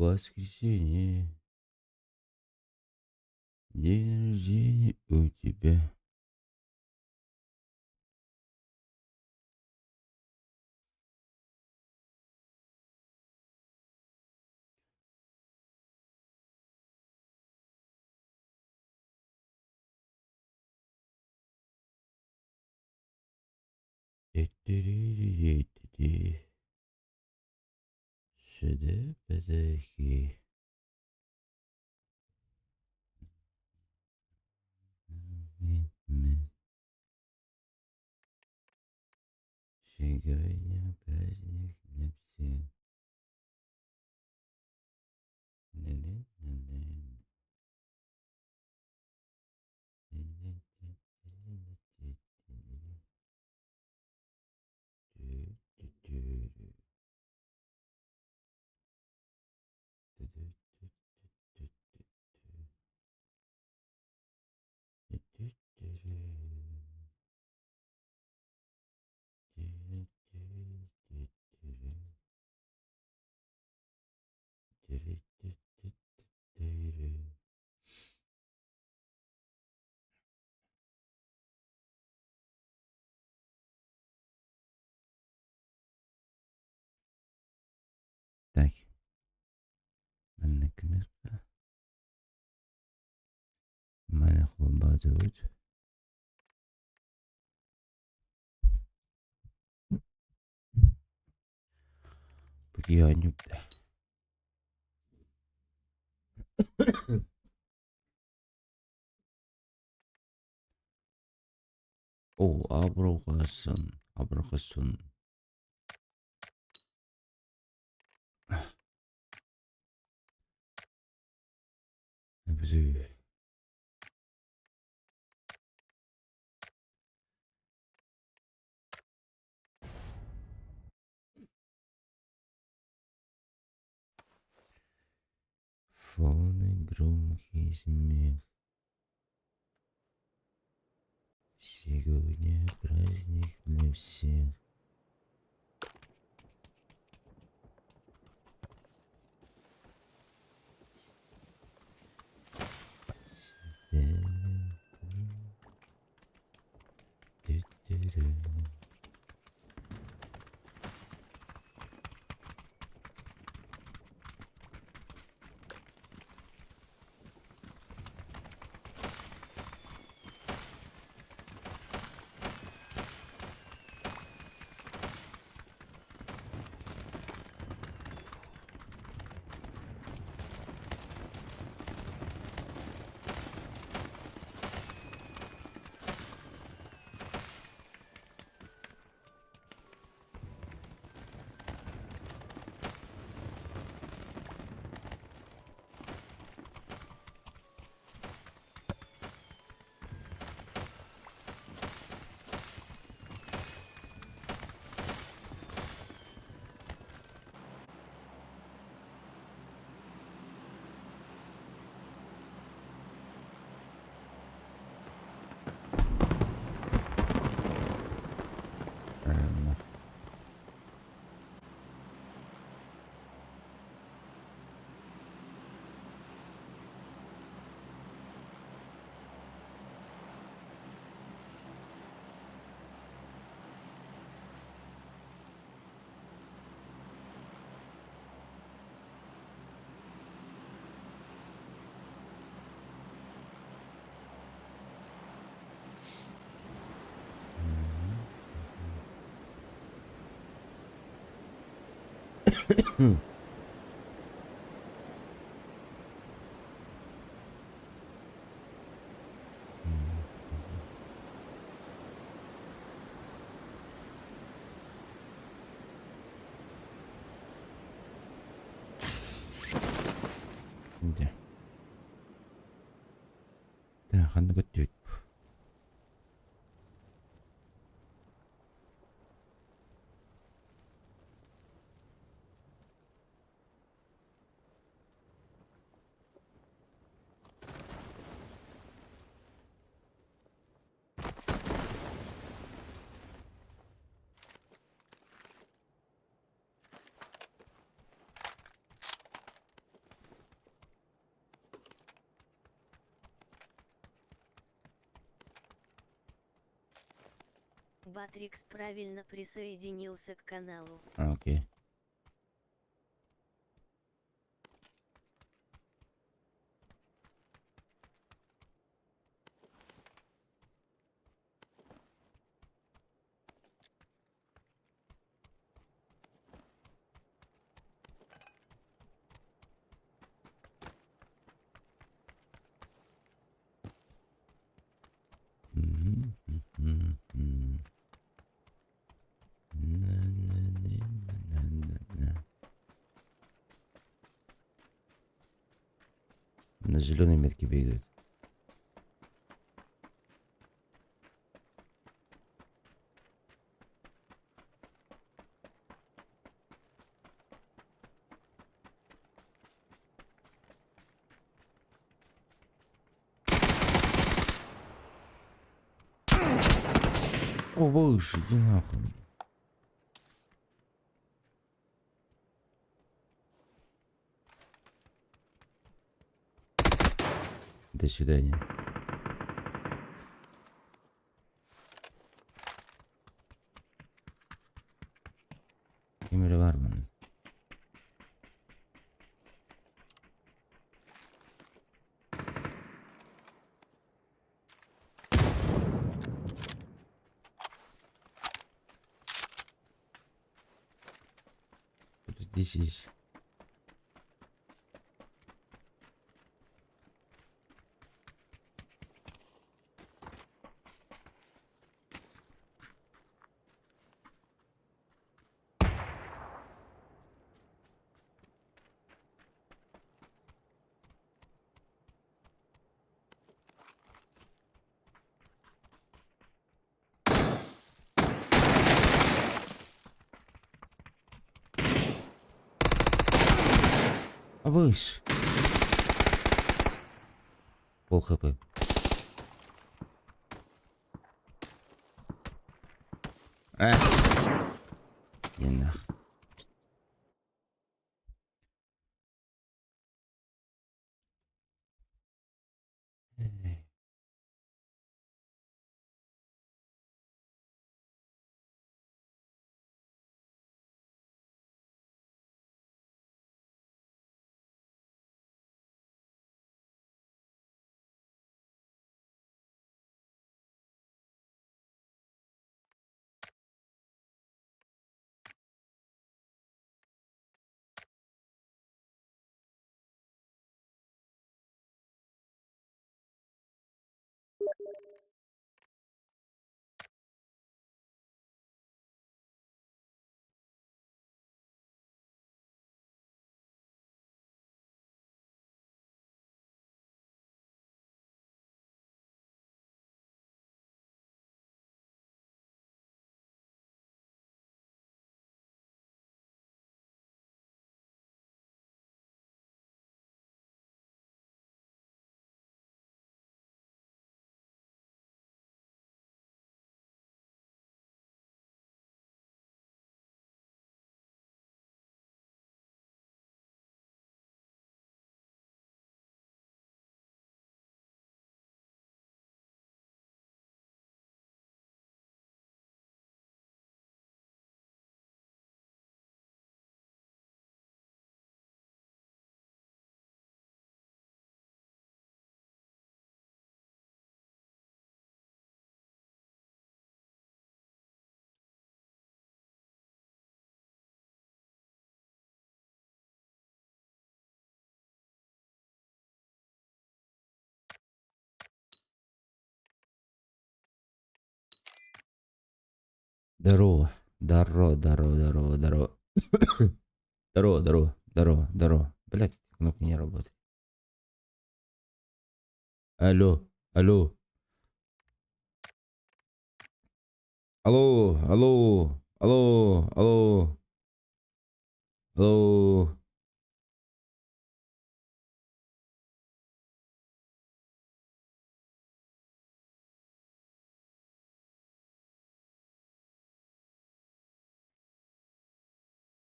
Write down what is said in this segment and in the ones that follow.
Воскресенье. День рождения у тебя. Сүдү-бэдэхи Сегодня праздник для всех. Так, манна гыныахха маны холбоотубут. Бу киһи оонньуурда. О, абрахасын, абрахасын. Фоны громкий смех. Сегодня праздник для всех. Дьэ. Так, ханна көттүбүт? Батрикс правильно присоединился к каналу. А, окей. На-на-на-на-на-на. На зеленой метке бегают. О, выше, иди нахуй. До свидания. Ким эрэ баар манна? Кто-то здесь есть. Абысь. Пол хп. Эс. Иди нах. Эй. Здорово, здорово, здорово, здорово, здорово. Здорово, здорово, здорово, здорово. Блять, кнопка не работает. Алло, алло. Алло, алло, алло, алло. Алло.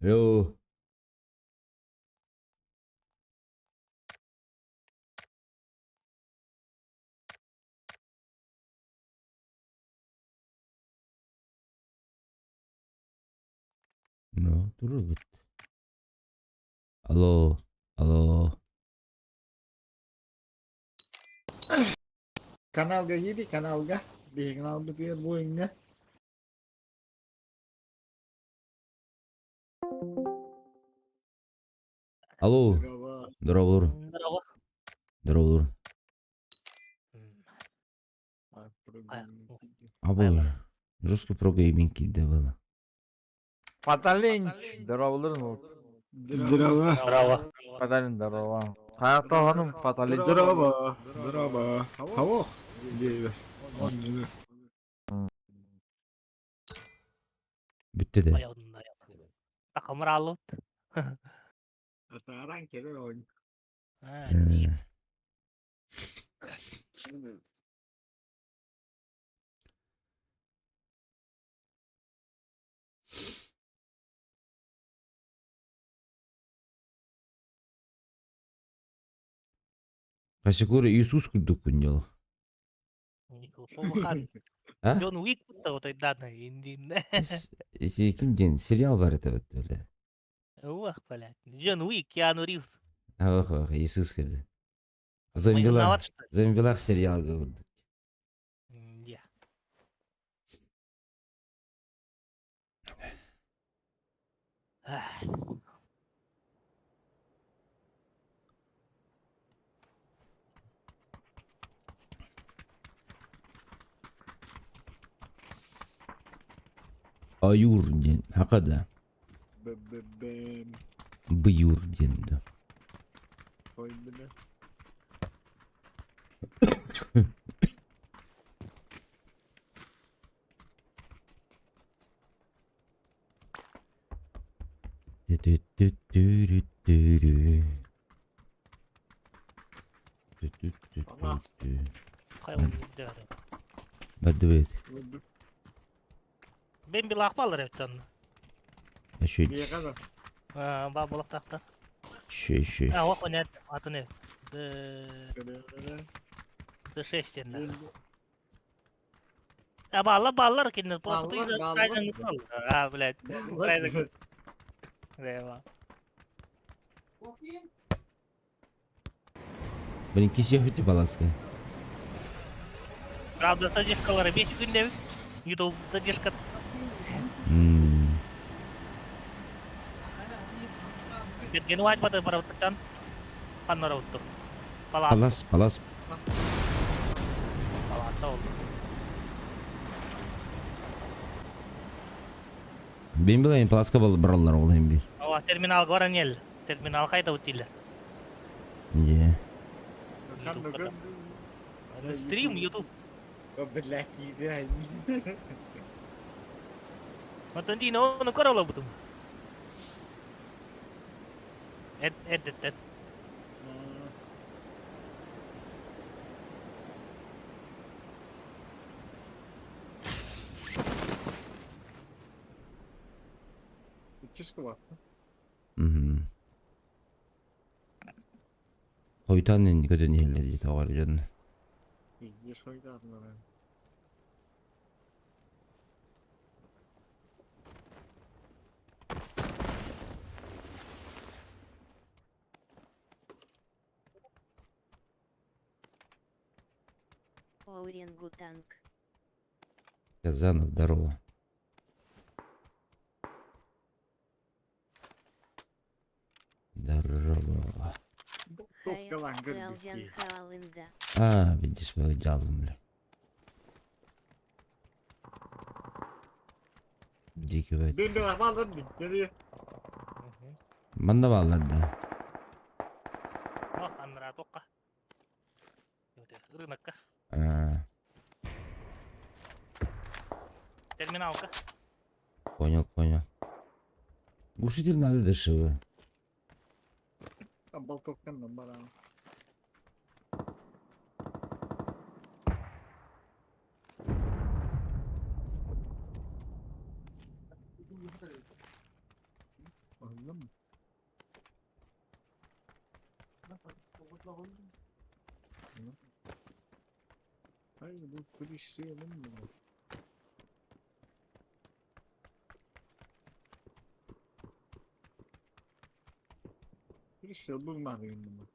Алло. Ну, турбут. Алло, алло. Каналга киири, каналга. Биһиги каналбытыгар бу иҥҥэ. Алло, Здорово. здорово. Здорово. Здорово. А бұл жесткий прогейминг киирдэ было. Фаталинч, здороволорун. Здорово. Здорово. Фаталин, здорово. Хайатаҕаным Фаталин. Здорово. Здорово. Хавох. Диэбэс. Бүттэ да. Акамралут. Атааран кэлэр оонньуу. Косякура Иисус курдуккун дьол. А? Джон Уик кутта отойдааны индин. Ити ким диэн сериал бар этэ бит бля. Уах, блядь. Джон Уик, Киану Ривз. Ох, ох, Иисус курдук. Зомбилар, зомбилар сериалга курдук. Я. Аюр диэн хака да Быюр диэн да. Бардыбыт. Мен билах балар эптен. Шүй. Ба булактакта. Шүй, шүй. А, ох, нет, атын Д Д6 ден. А балла баллар киндер просто А, блядь. Блин, кисех өте баласка. Правда, задержкалары 5 күндә YouTube задержка. Бетген уайтпады барабыттан. Ханнара утту. Палас. Палас, палас. Палата oldu. Мен билайын паласка бол бараллар ол эми бир. Ава терминал горанел. Терминал кайда утилер. Е. Стрим YouTube. Бля, Матантино, ну короло бутум. Эд эд эд эд. Мгм. Хойтан көдөн иһэллэр дии тоҕо дьон. Оуренгутанг. Казанов, здорово. Здорово. А, видишь, дьалым, бля. Дикий бэт. Манна бааллар да. Ох, аннара тоққа. Рынокка. А, Терминалка. понял, понял. Глушитель надо дешевый. Bir bulmadım.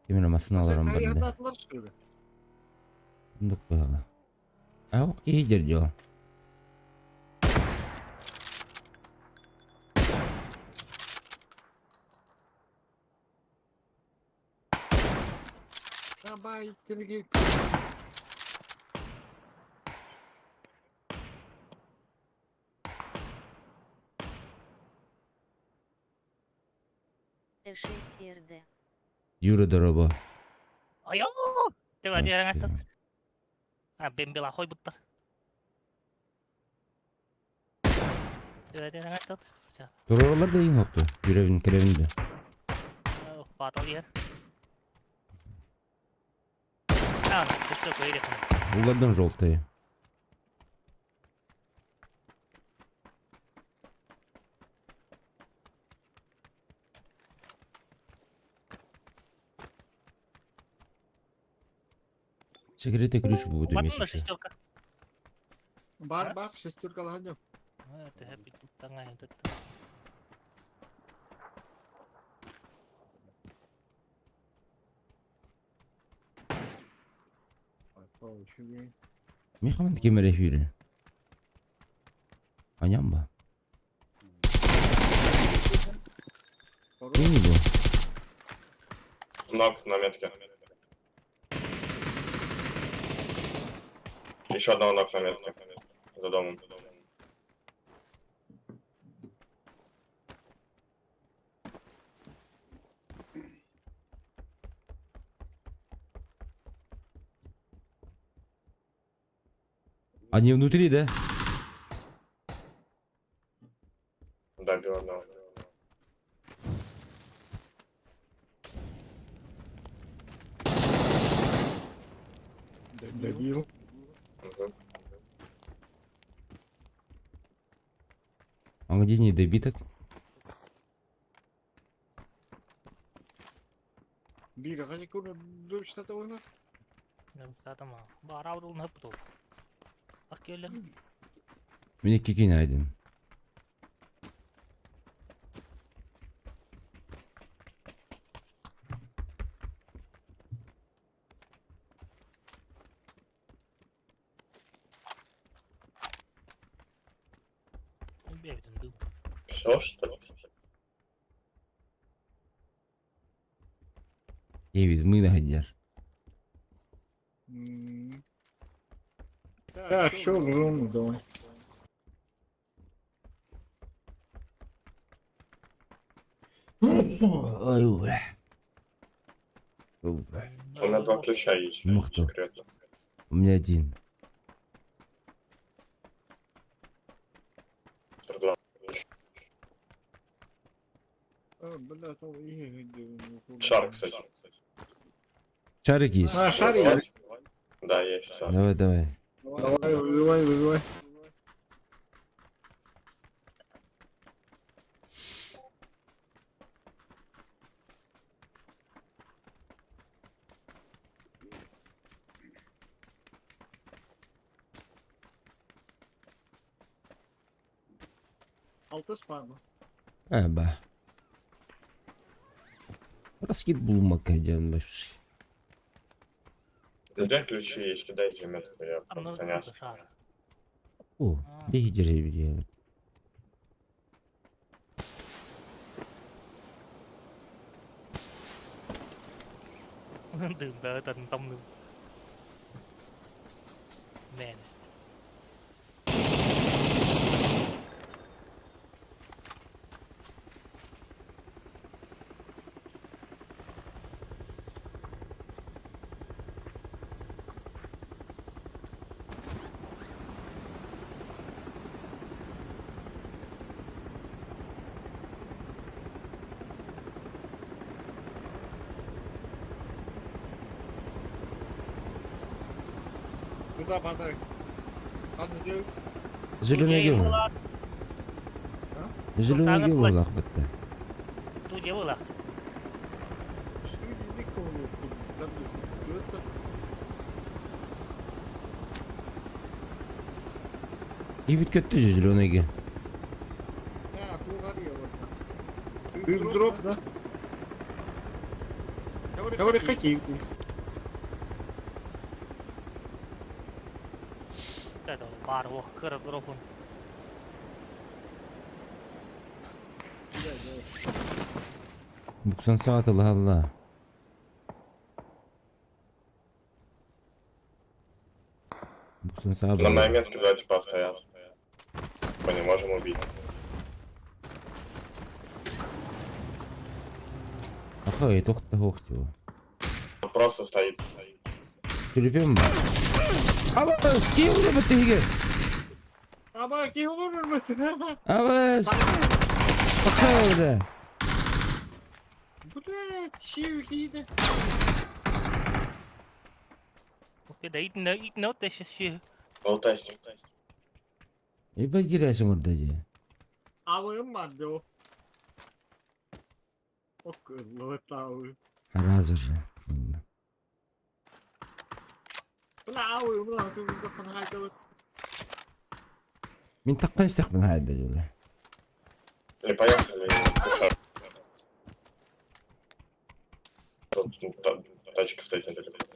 Кимин массыына олорон барда. Atlar şöyle. Сундук быһыылаах. А ок киһи дьэ Давай, Сергей. Э6 РД. Юра дорообо. Айоо! Тебе диэн А, бембела хой бутта. Тебе диэн Туроралар да иин отту. Жүрөбүн керебин да. Фатал иһэр. А, өссө көйрек. Улардан желтые. Секреты ключ будет Батын да вместе. шестерка. Бар бар шестерка алған. Это хэппи таңай это. Мехаман кемере хүрі. Аням ба? Кем бу? Нок на метке. Еще одного нок на метке. За домом. Они внутри, да? Добил одного. Добил. Мгм. А где недобиток? Bir kaç konu dövüşte oynar. Сатама. Бараудыл нөпту. Ак келен. Мне кики найдем. Бебдин ду. Все, что ли? Девид, мы находишь. Так, все, в зону давай. Ой, бля. Ой, бля. У меня два ключа есть. Ну, кто? Секретно. У меня один. Два. А, бля, там и- Шар, кстати. Шарик есть? А, шар есть. Да, есть шар. Давай, давай. Давай, вызывай, вызывай. Altı spam. А, ба. Раскид булмак один вообще. Где ключи есть? Кидайте метку, я просто не Шар. О, беги, держи, беги. Дым да тан там. Мен. Куда подарок? Зеленый гел. Зеленый гел буоллах бытта. Студия буолаах. Киһибит көттө зеленый гел. Дроп, да? Говори, хоккей. Баар уох кыра дропун. Буксан саатылы алла. Буксан саа На моей метке два типа стоят. Мы не можем убить. Ахай, тохта хохтио. Он просто стоит. Түлүпүм бар. Абас, ким урбат тиһиге? Аба, ким olur? Абас! Ахай, Блять, щи Да итне щи. Лутайся. Ебать гирясың орда же. Авым бар о. Окуллы Сразу же. Бля, авым ла, ты хайдалык. Мин таққан истэхпин хайда жуле. Или поехали. Тут тачка стоит недалеко.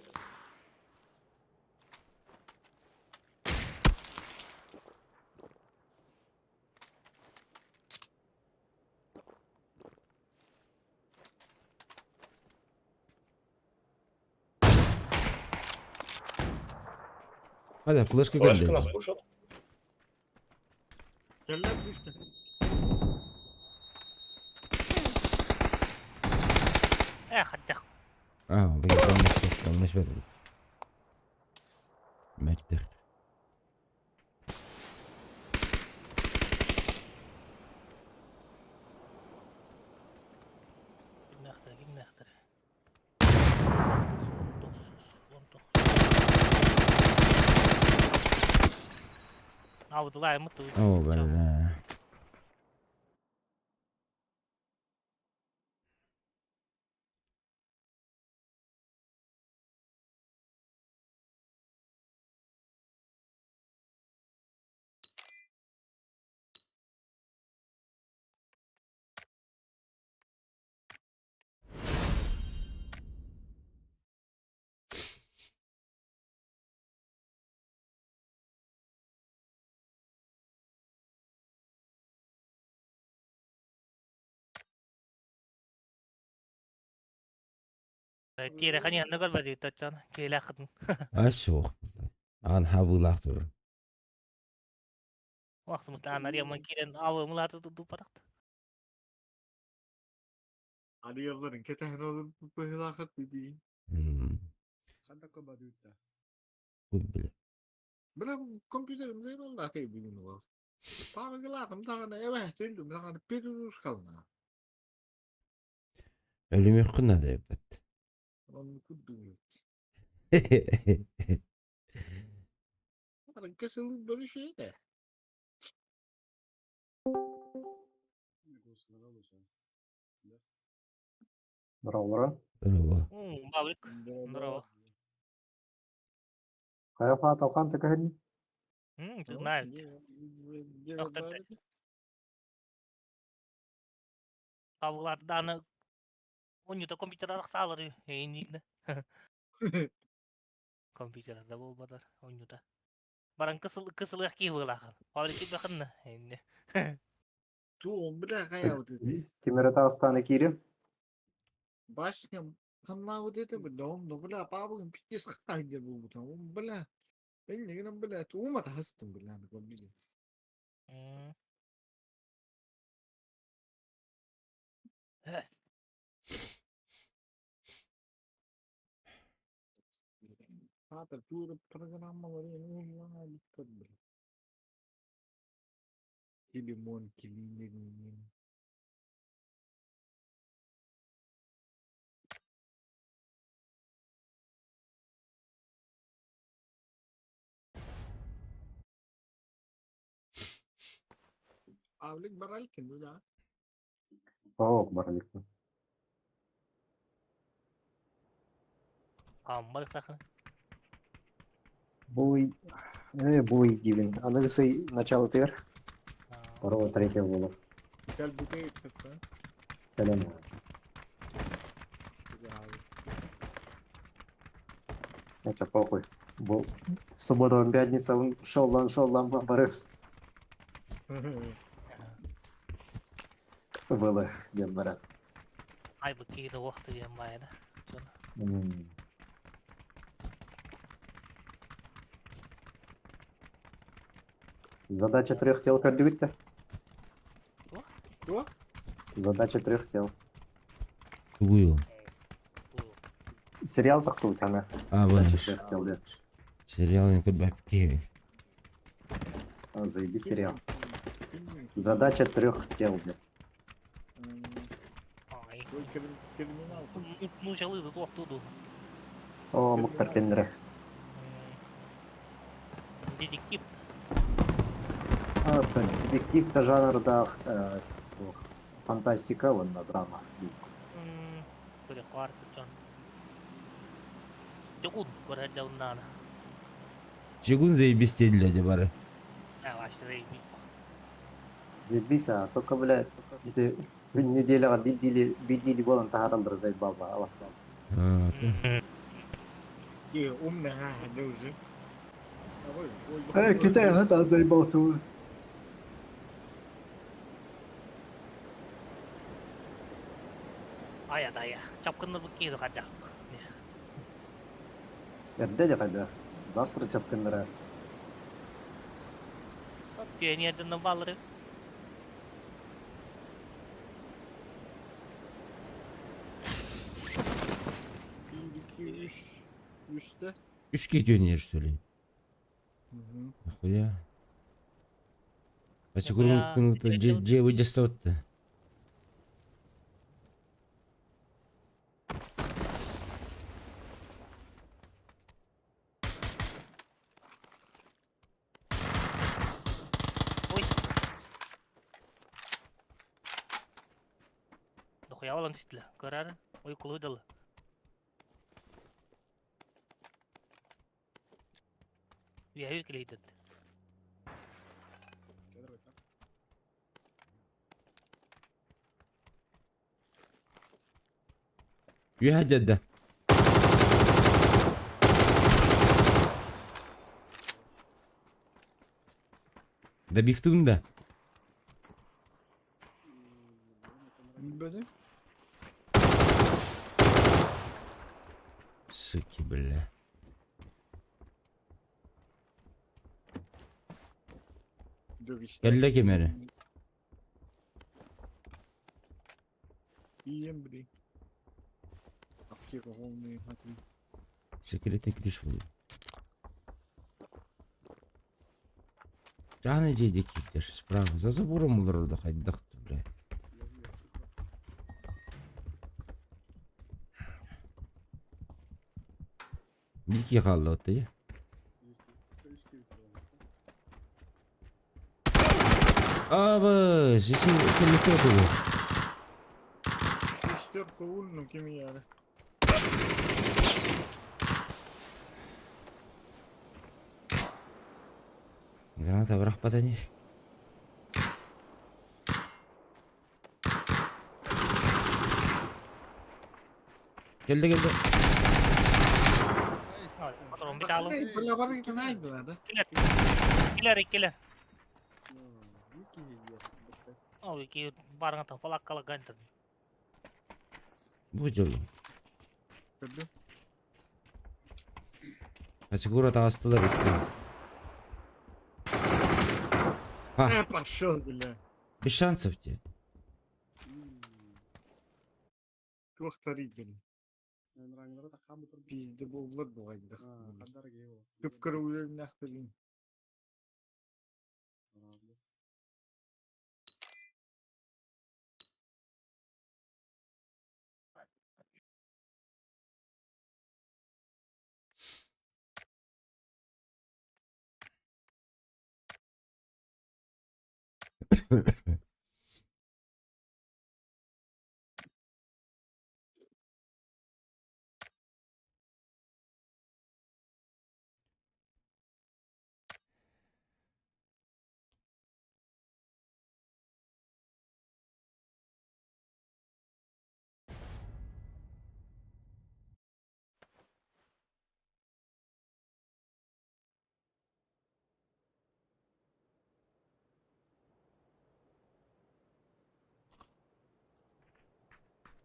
Hadi флешка Флешка келди. нас пушит? Кэллэр düştü. Хаттах. А, беге тоннаш бер. Мертех. Кимнәхтер, кимнәхтер. 19, 19. Аудылай мыту. О, бля. Тире хани нагар бади тачан келахын. Аш ох. Ан хабылах тур. Вакыт анар яман кирен авы мулаты тупатакт. Арыяларын кетен olup быһылахат диди. Бля. Бля, компьютерим валла тей бүгүн ол. Тагыларым тагына эбэ түндүм тагына перерус кална. Ölüm yok надо ебать. Оны күдү. Кесил бер şey de. Здорово. Здорово. Бабик. Здорово. Хайа талхан тыкаһын. Знаю. Абыларданы Онюта компьютер арахталары эйнигне. Компьютер да болбадар онюта. Баран кысыл кысылык ки булахын. Фабрики бахынна эйне. Ту бля кая вот это. Тимир Тагыстаны кири. Башня ханна вот это бля, он ну бля пабы пиздец хайдер бу бу он бля. Мен деген бля тума тахастым бля на компьютер. Хата тур программа бля. Телемон килинер. Павлик Баралькин, ну да. Ох, Бараликин. Аммар сахын. Бой, бой дивин. Аныгысы начало тыгар. Второго, третьего было. Кэлбите иккитэ. Кэлэн. Это похуй. Бу суббота, пятница, он шел лан, шел лан, барыв. Было, диэн баран. Айбыт киһи уохту диэн баайда. Задача трех тел көрдүгүт Что? Задача трех тел. Тугуй ол? Сериал тахтыбыт ана. А, Задача бу трех тел диэн. сериал көрбөппүн. А, Заеби сериал. Задача трех тел диэн. Ай. Ой, криминал. Нуучалыы да туохтуу дуу. О, муктар кендere. Детектив. А, детектив та жанрдаах фантастика уонна драма. Көрө дьон. Дьокун көрө дьоннаана. Жигун заебись диэтилэр бары. А, вообще Заебись, а только, блядь, это неделяҕа биирдиили буолан таһаараллар заебал ба, аласкал. А, ты. И умная, да уже. Э, Китай, ага, заебался. Ая да я. Чапкынны бу киһи хадьах. Эрдэ дьэ хайда. Завтра чапкыннара. Тиэниэдин баллары. Bir, iki, üç. Üçte. Үс киһи что ли? Угу. Нахуя? А чекурун дьиэ выдьастабытта. Ой. Дохуя olan түстүлэ. Көрөр. Ой кулуйдалы. Үйәһү килейтет. Үһэ дьадда. Да бифтун да. Böyle. Суки, бля. Dövüşte. Кэллэ ким эрэ? İyiyim biri. Аптека полный, смотри. Секретный ключ был. Чааны дьиэ диэки справа. За забором олорор да хайдах бля. Дикий хаалла дии. Аба, сиси кэллэ тугу. Üç dört kovulnu kimi yani. Граната бырахпата ини. Кэллэ кэллэ. Патрон бит алым. Эй, бля, бар gittin haydi да. Килер. Килер килер. Ой, ки барыңа фалаккала гантын. Бу дьолу. Көрдүм. А сигура таҕыстылар икки. А, Э, пошел, бля. без шансов тебе. Туох тарый, бля. Пизде болдулар бугайдах. Түп көрүүлөрүн ахтырын.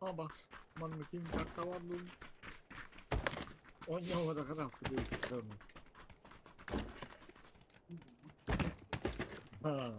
Ha bak. Manna kim takkavallun. Онньоҕо хараахпыт. Ha.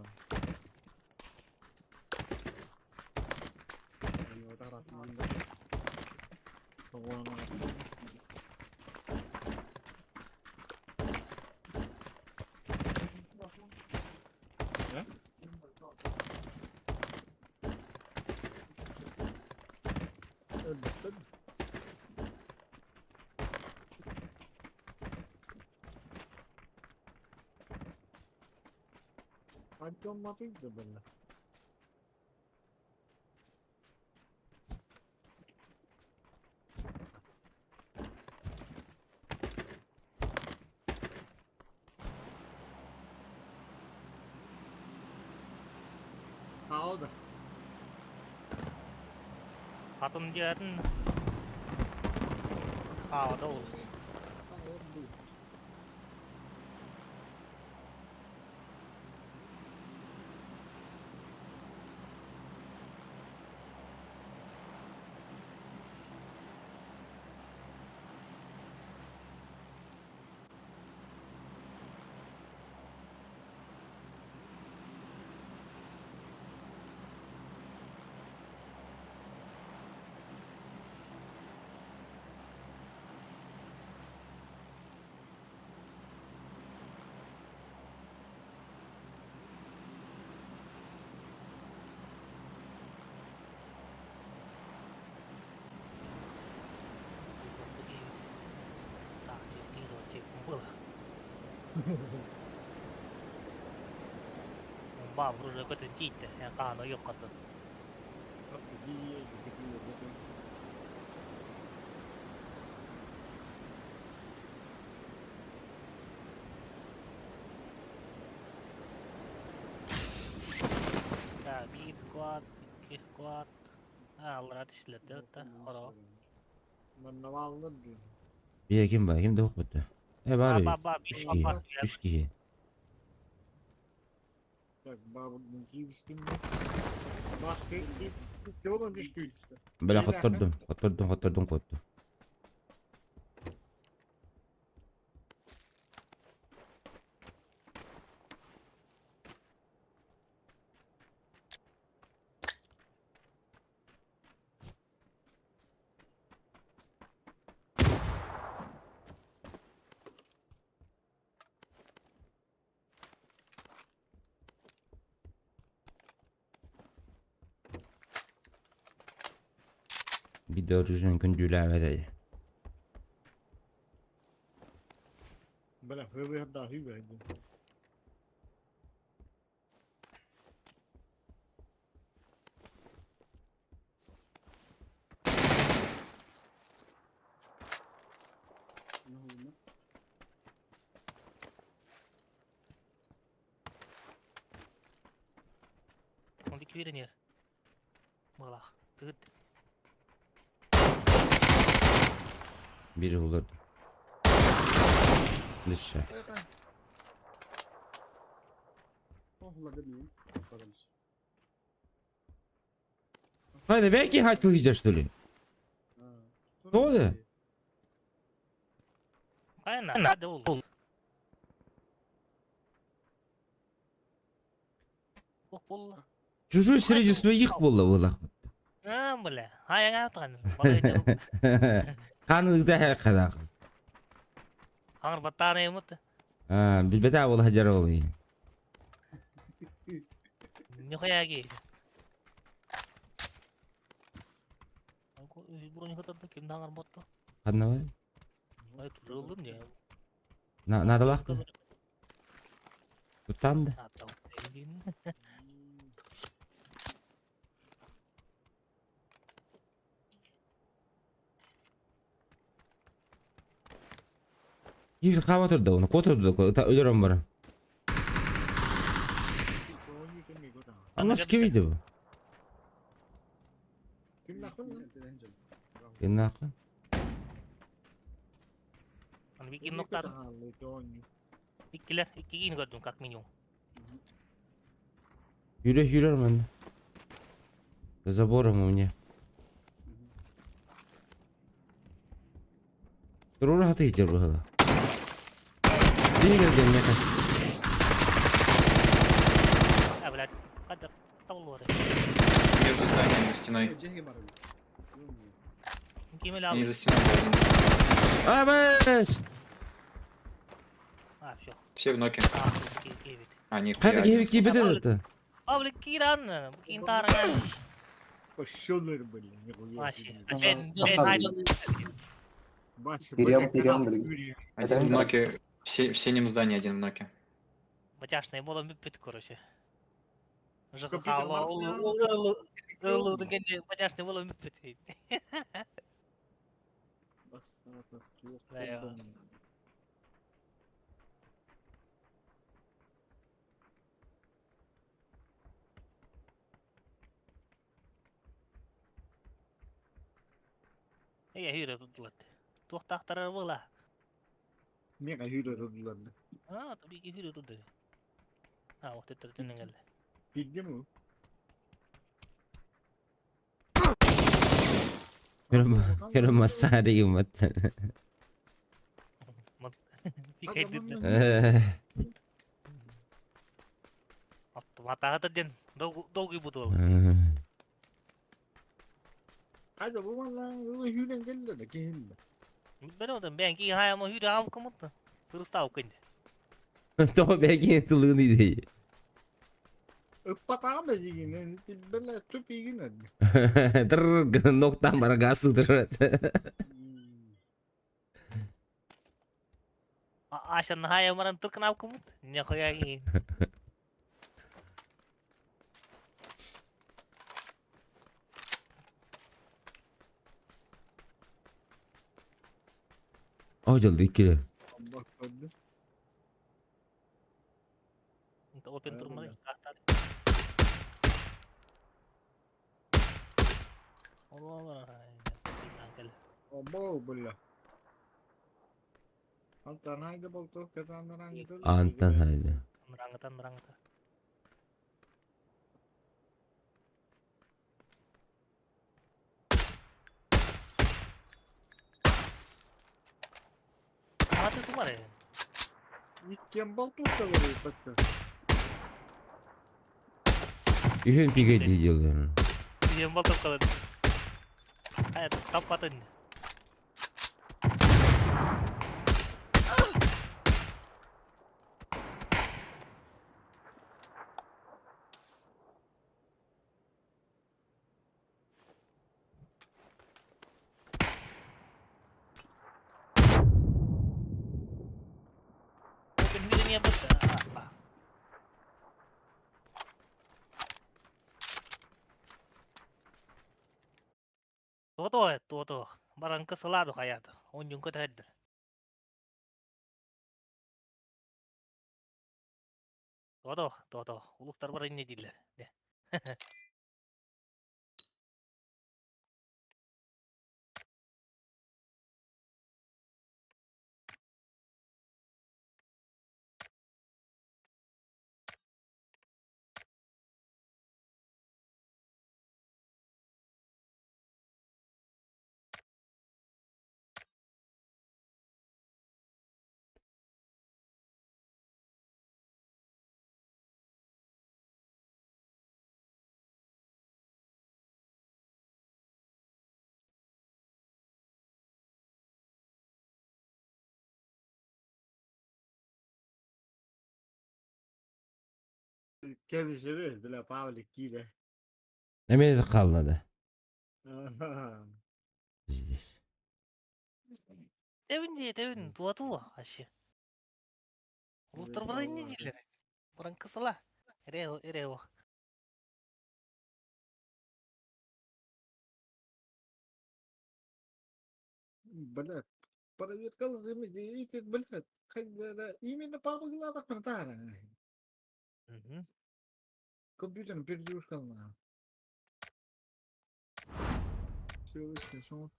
Хаалда. Атын диэтин хаалда ол. Баабыр көтөн тиийдэ, хаана йоккатын. Так, биир склад, икки склад. Аллара түшүлэрдэ да, хоро. Манна бааллар дии. Бие ким бар? Ким да укпут. Э бар. Ба ба Үш киһи. Үш киһи. Так, бабын киибистим. Баскы Жолон түштүй. Бля хоттордум. Хоттордум, хоттордум, котту. Bir 400 күндүүлээбэт. Бля, хөве да хөве. Онди кииренер. Мылах. Тыт. Biri olurdu. Dışarı. Haydi belki hatırlayacağız что ли? Ne oldu? Айна, надо ол. Ох, болла. Чужой среди своих было было. А, бля. Ай, атқан. Каныгда хакадак. Аңыр баттаны емут. А, билбете бол хажар ол. Нихуя ги. Бронь хатарды ким даңар ботты. Ханна бар? Ай, турылдым не. На надалакты. Утанды. Аттау. Киһи хаама турда оны, куо турда, өлөрөн баран. Анас ким иди бу? Кимнахын? Аны бикин ноктар. Иккилер, иккигин көрдүм как минимум. Yürü yürü мен. За забором у меня. Турура хаты хитер бу. Дини кэргэн меха. А, блядь, хадда табыллар. Между зданиями стеной. Ким эле Не алды? за стеной был один. Абэс! А, все. Все в ноке. А, киевит. А, нихуя. Хайда один. киһи киибэтэ это. Павлик Киран, Кинтарга. Пошёлыр, блин, нихуя Вообще. себе. Бен, бен, айдол. Баша, Перем, блядь, перем, канал блин. Юрия. Один в ноке. В синем здании один в ноке. Бачашный болом бүппүт, короче. ЖКХ Компьютер бачашный болом бүппүт. Басата, туох Да, я. колдом. Эй, хүйрө тутулат. Туохтаахтарар буола. Мега хүйрө тутулар. А, таби хүйрө туту. А, вот это түннен келди. Билди ми? Көрө массари юмат. Матаҕа ден долгий буду. Hadi bu valla hүйрен келdi de келdi. Бер одан бен ки хаяма хүйрө алып кымытты. Кырыстау кынды. Тоҕо бэги тылыгын иди. Ыппатаҕым да дигин, била түп игин ödü. Дыр ноктан бара газ дыр. Ашан хаямаран тыркын алып кымыт. Не хуя ки. О, жолду иккилер. Allah öldü. Опен турмай. Abo била. Антан haydi boltu, kazanlar hangi Антан хайда. Мыраңытан мыраңыта. Аты тумар. Иккен болту da bakka. Үһүн пиге диделер. Дем болтуп калат. Ай, таппатын. Open wheel niya ba? Туото, туото. Баранка саладо хаято. Он юнка тәддер. Туото, туото. Улуктар бар инне дилер. Де. Кебишеби, била Павлик кире. Эме каллады. Здесь. Тебин же, тебин, туото, ашы. Улуктар бар инне дилер. Баранка сала. Эрео, эрео. Бля, Проверка блядь, именно папа глада хватает. Мгм. Компьютер перезагрузка на. Все, все,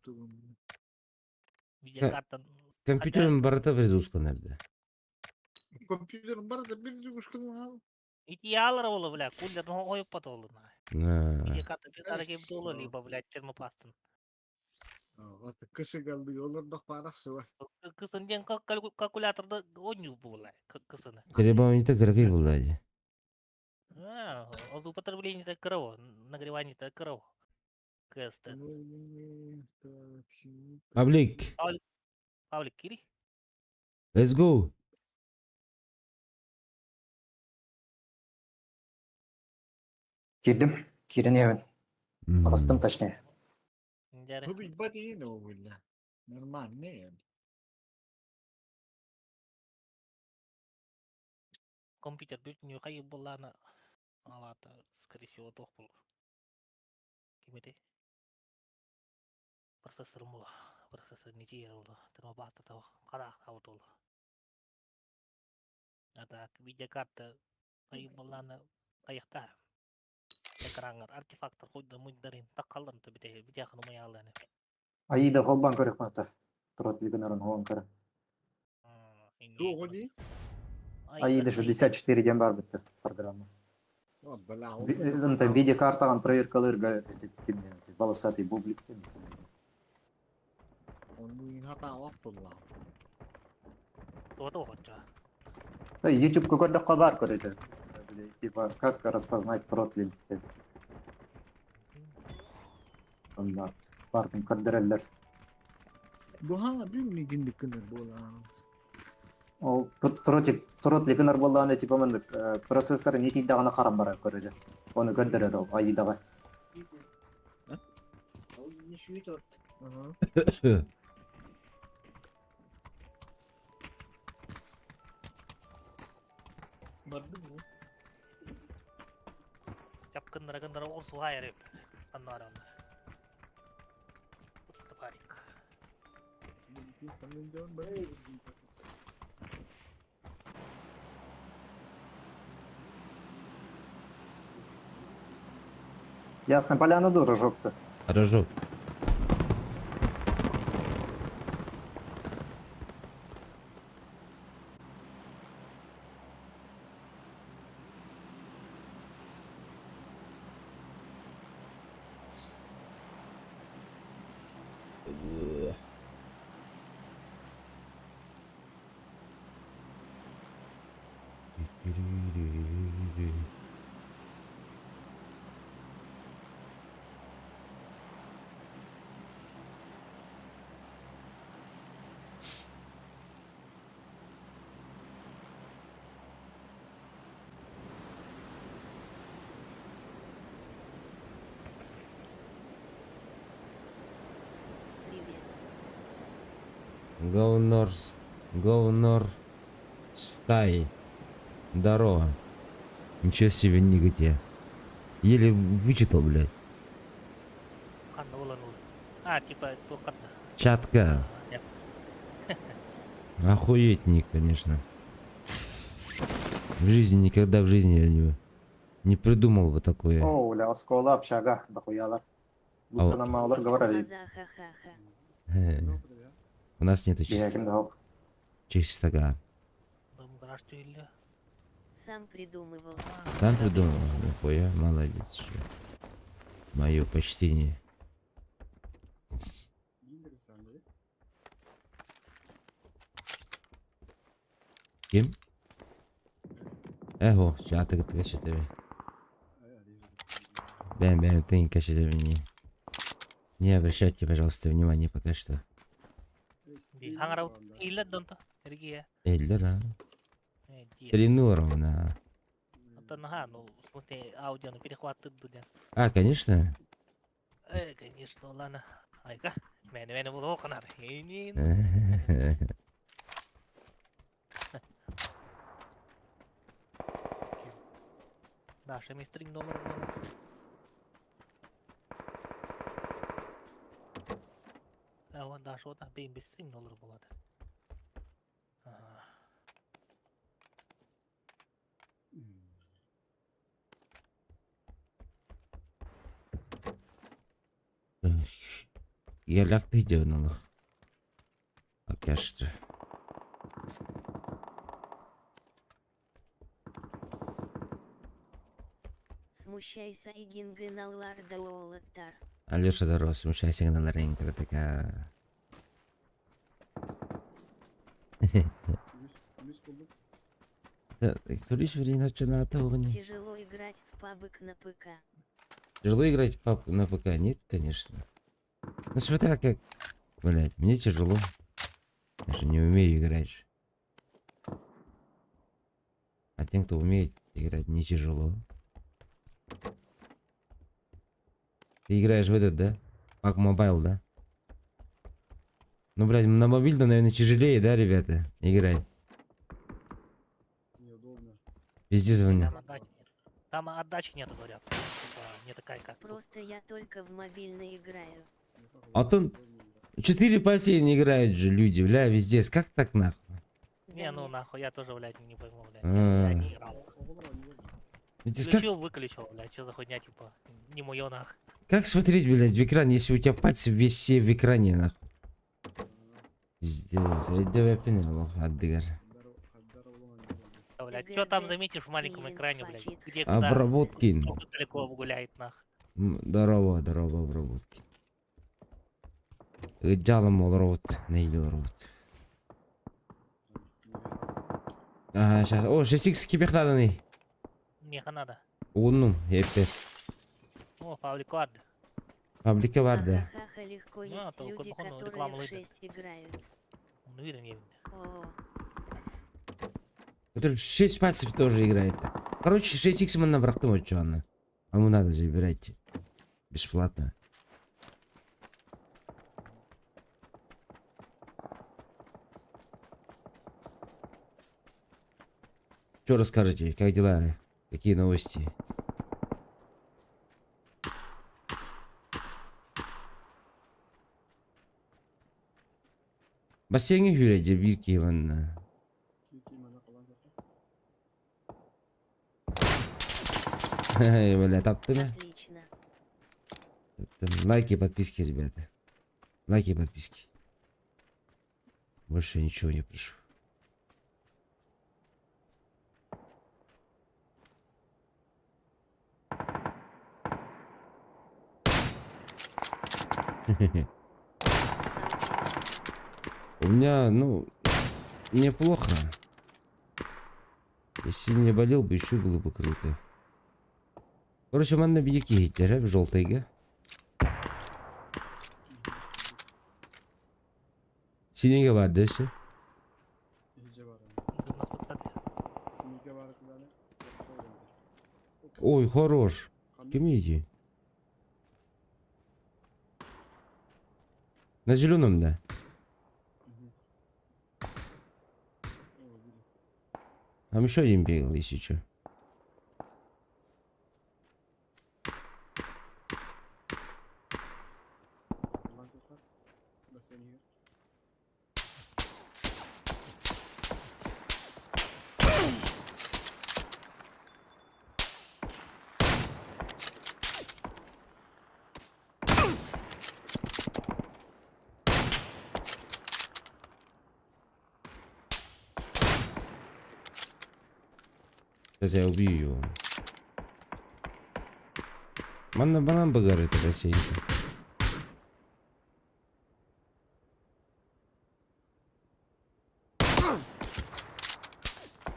Видеокарта. Компьютерин барыта перезагрузка. Компьютер барда перезагрузка на. Идеаллар ола, бля, кулля ну ойып патолы. На. Видеокарта бетара кеп долу, либо, блядь, термопластын. Кысы geldi, yollarda parası var. Кысын ден калькуляторда ойню була, кысыны. Требование кыргый булды. А, употребление крово, нагревание крово. КСТ. Паблик. Павлик, кири. Let's go. Кирдим. Кирин евен. Аластым точнее. Дәрі. Bu bir body ne o böyle? Normal ne yani? Компьютер бүтүн кайы булланы алата, скорее всего, тох бул. Кимете? Процессор мул. Процессор не тиер булды. Термопаста та карак табыт булды. А так, видеокарта кайы булланы кайыкта. Экрангар артефакттар койду муйдарын таккалдым бите бите май. Аида холбан көрөк. Трот лигенерин холбан көрө. Doğru değil. Аида 64 ден бар битте программа. Там видеокартаган проверкалар волосатый бублик. Onun hata var. YouTube көрдөккө бар көрөдө. Типа как распознать тротлинг деп. Онда бардын көрдөрөллөр. Bu ha bir mi günlük kınır bu la. Ол тротик тротлигенер болланы типа мындык процессор не тийдагына карам бара көрөдө. Оны көрдөрөр ол Аидага. Aha. Bardı mı? Чапкындыра кындыра орсу хайрып. Аннарында. Парик. Ясная поляна дура жопта. Хорошо. Привет. Go north. Go north. Стай. Здорово. Ничего себе нигде. Еле вычитал, блядь. А, типа. Чатка. Охуеть ник, конечно. В жизни, никогда в жизни я не придумал бы такое. О, бля, оскола общага, дохуяла. Будто нам малар говорили. У нас нету чистока. Сам придумывал. Сам придумал? Нихуя, молодец. Мое почтение. Ким? Эхо, чаты кашетеби. Бэм, бэм, ты кашетеби не. Не обращайте, пожалуйста, внимания пока что. Эллер, а? 3-0 ровно. Ага, ну, в смысле, аудиону перехват дудя. А, конечно. Конечно, ладно. Айка, мене мене було канар. Даша ми стрим номер было. А вон Даша вот бейм стрим номер болады. Елякты дьонолох. Пока что. Смущайся и гингыналлар да уолаттар. Алеша, здорово, смущайся на рынке, такая. Күлүс время Тяжело играть в пабг на ПК. Тяжело играть в пабг на ПК? Нет, конечно. Ну смотря как, блять, мне тяжело. Я же не умею играть. А тем, кто умеет играть, не тяжело. Ты играешь в этот, да? PUBG Mobile, да? Ну, блядь, на мобильном, наверное, тяжелее, да, ребята, играть? Неудобно. Везде звонят. Там отдачи нет. Там отдачи нету, говорят. Типа, не такая, как тут. Просто я только в мобильный играю. А то четыре пальца не играют же люди, бля, везде. Как так нахуй? Не, Да ну нет. нахуй, я тоже, блядь, не пойму, блядь. А. Я не играл. Пиздец, как, Включил, выключил, блядь, что за хуйня, типа, не моё нах. как смотреть, блядь, в экран, если у тебя пальцы весь все в экране, нахуй? Пиздец, давай понял, отдыгар. Да, блядь, что там ТГД, заметишь в маленьком Смилин экране, блядь? фачит Где куда? Обработкин. Сколько далеко гуляет, нах. Здорово, здорово, обработкин. Жалом ол робот, не робот. Ага, сейчас. О, 6х кибех надо. Мне надо. Угуннум, еппе. О, паблик барды. Паблика бар да. Ахахаха, легко Ну, а есть то люди, походу которые рекламу в выйдет. 6 играют. Ну, видим, я О, Который 6 пальцев тоже играет. Короче, 6х мы набрахтым вот что она. Кому надо, забирайте. Бесплатно. Что расскажете? Как дела? Какие новости? Бассейнге хүрәҗе бир киванна. Бля, таптым. отлично. Таптым. Лайки, подписки, ребята. Лайки, подписки. Больше ничего не прошу. У меня, ну, неплохо. Если не болел бы, еще было бы круто. Короче, манна бийки хиттер, желтыйга. Синеге бар десе. Ой, хорош. Кем иди? На зеленом, да. Там еще один бегал, если что. Сейчас я убью его. Манна банан багар это бассейн.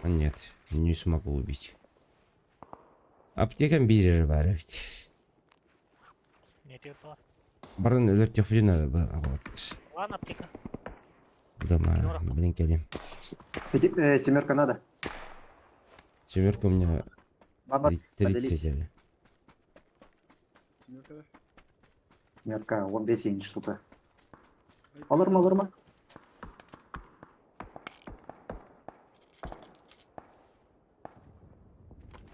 А нет, не смогу убить. Аптекам бирер бар ведь. Нет, это Баран өлөр төхүлү надо было. Вот. Ладно, аптека. Дома, блин, келем. Семерка надо. Семерка у меня Баба, 30 поделись. или. Семерка, 15 штука. Olur mu olur mu?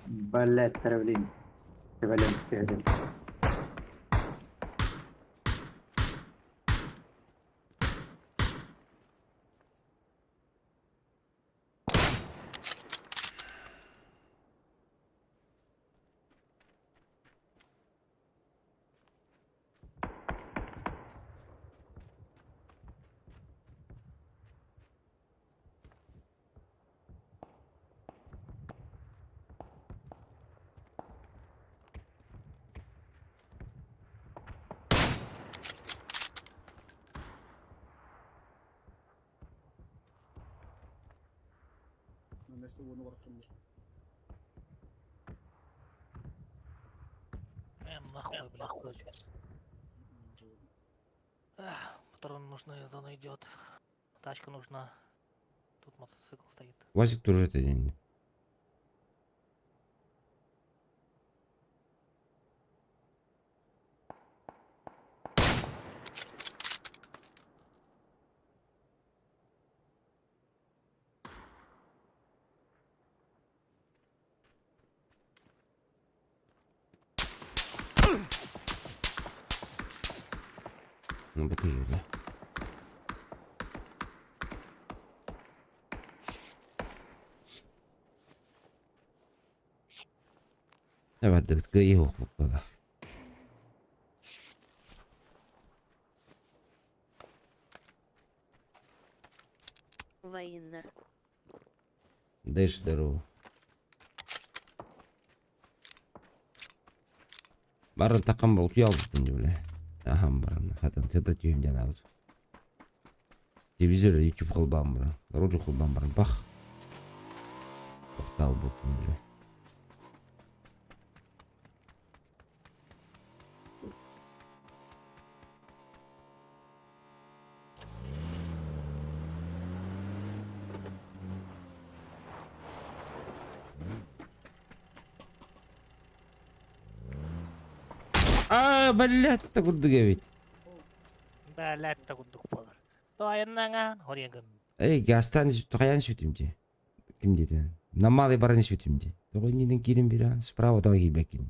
Блять, травлин. Травлин, травлин. Нахуй, блядь, короче. Патрон нужны, зона идет. Тачка нужна. Тут мотоцикл стоит. Вазик тоже это день. Ну, бытые, да. Эбэрдэбит кыайыы суох буолла. Военнар. Дэш здорово. Баран такам утуйалбыппын дии бля. Аһам баран хатан тыата түһүм диэн аабыт. Телевизор YouTube холбаан баран, ролик холбаан баран бах. Тохтоолбуппун бля. Аа, блядь, курдук эбит. Блядь, курдук буолар. Тоайыннаҥа, хорегын. Эй, газтан хайаан сүтүм дии. Ким диэтэ? На малый баран сүтүм дии. Тоҕо иннинэн киирэн бирэҕин? Справа тоҕо киирбэккин?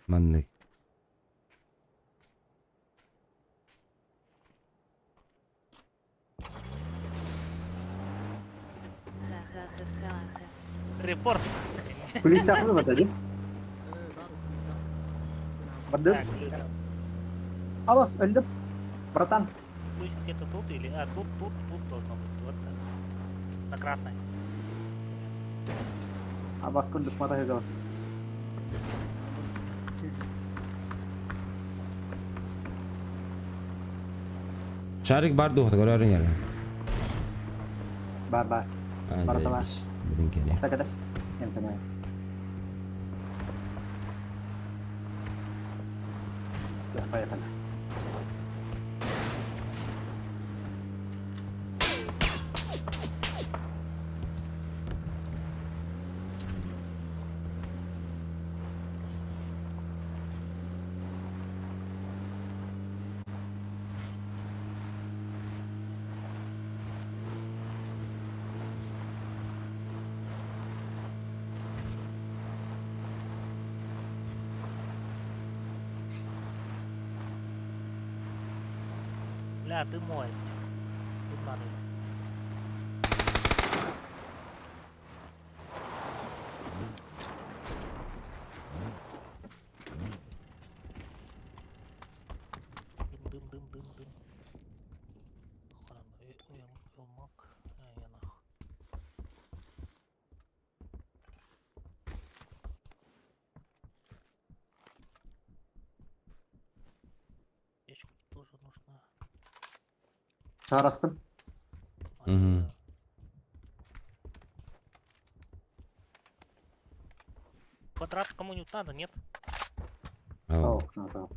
Маннык. Ха-ха-ха-ха-ха. Репорт. Күлүүстээх барда дии. Бардым. Так, ключ. Абас өлдүм. Братан. Ключ где-то тут или... А, тут, тут, тут должно быть. Вот так. На красной. Абас курдук матаһыгар. Шарик бар дуо, көрөөрүҥ эрэ. Бар бар. Аа, Барыта бар. дьэ, билин кэлиэ. Такадас. Эмтэнэ. Поехали. Бля, ты мой. Тут надо. Дым, дым, дым, дым, дым. Харан, элмак. Я нахуй. Печка тоже нужна. Чаарастым. А, Мгм. да. Квадрат кому-нибудь надо, нет? Ау. О, надо.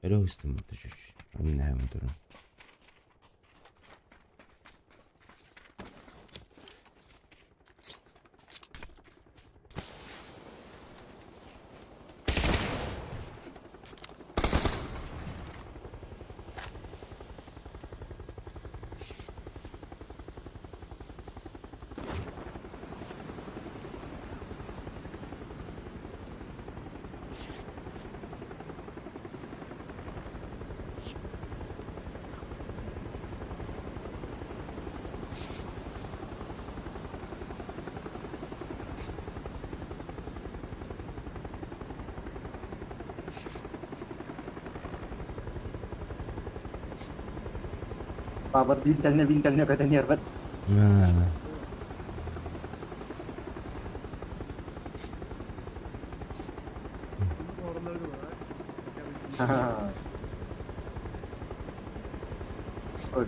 Өрө ыстым чуть-чуть. Амнаһым туран. Бабыр биинтэлинэ биинтэлинэ көтөн иһэрбэт.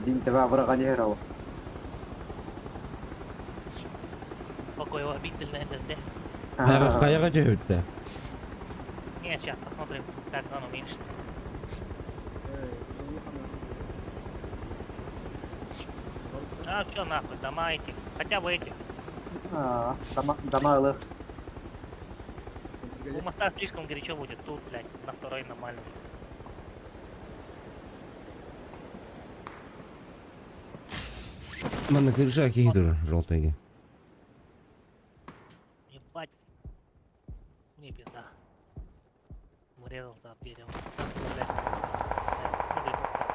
Биинтэбэ абыраҕан иһэр ол. Покой биинтэлинэ эдэрдэ. Хайаҕа түһүбүттэ? Не, сейчас посмотрим, как он уменьшится. А, все нахуй, дома эти, хотя бы эти. Дома, дома ылых. У моста слишком горячо будет, тут, блядь, на второй нормально будет. Манна крыша киһи желтыйга. Ебать. Мне пизда. Врезался об дерево. Блядь. Блядь, ну, вот так.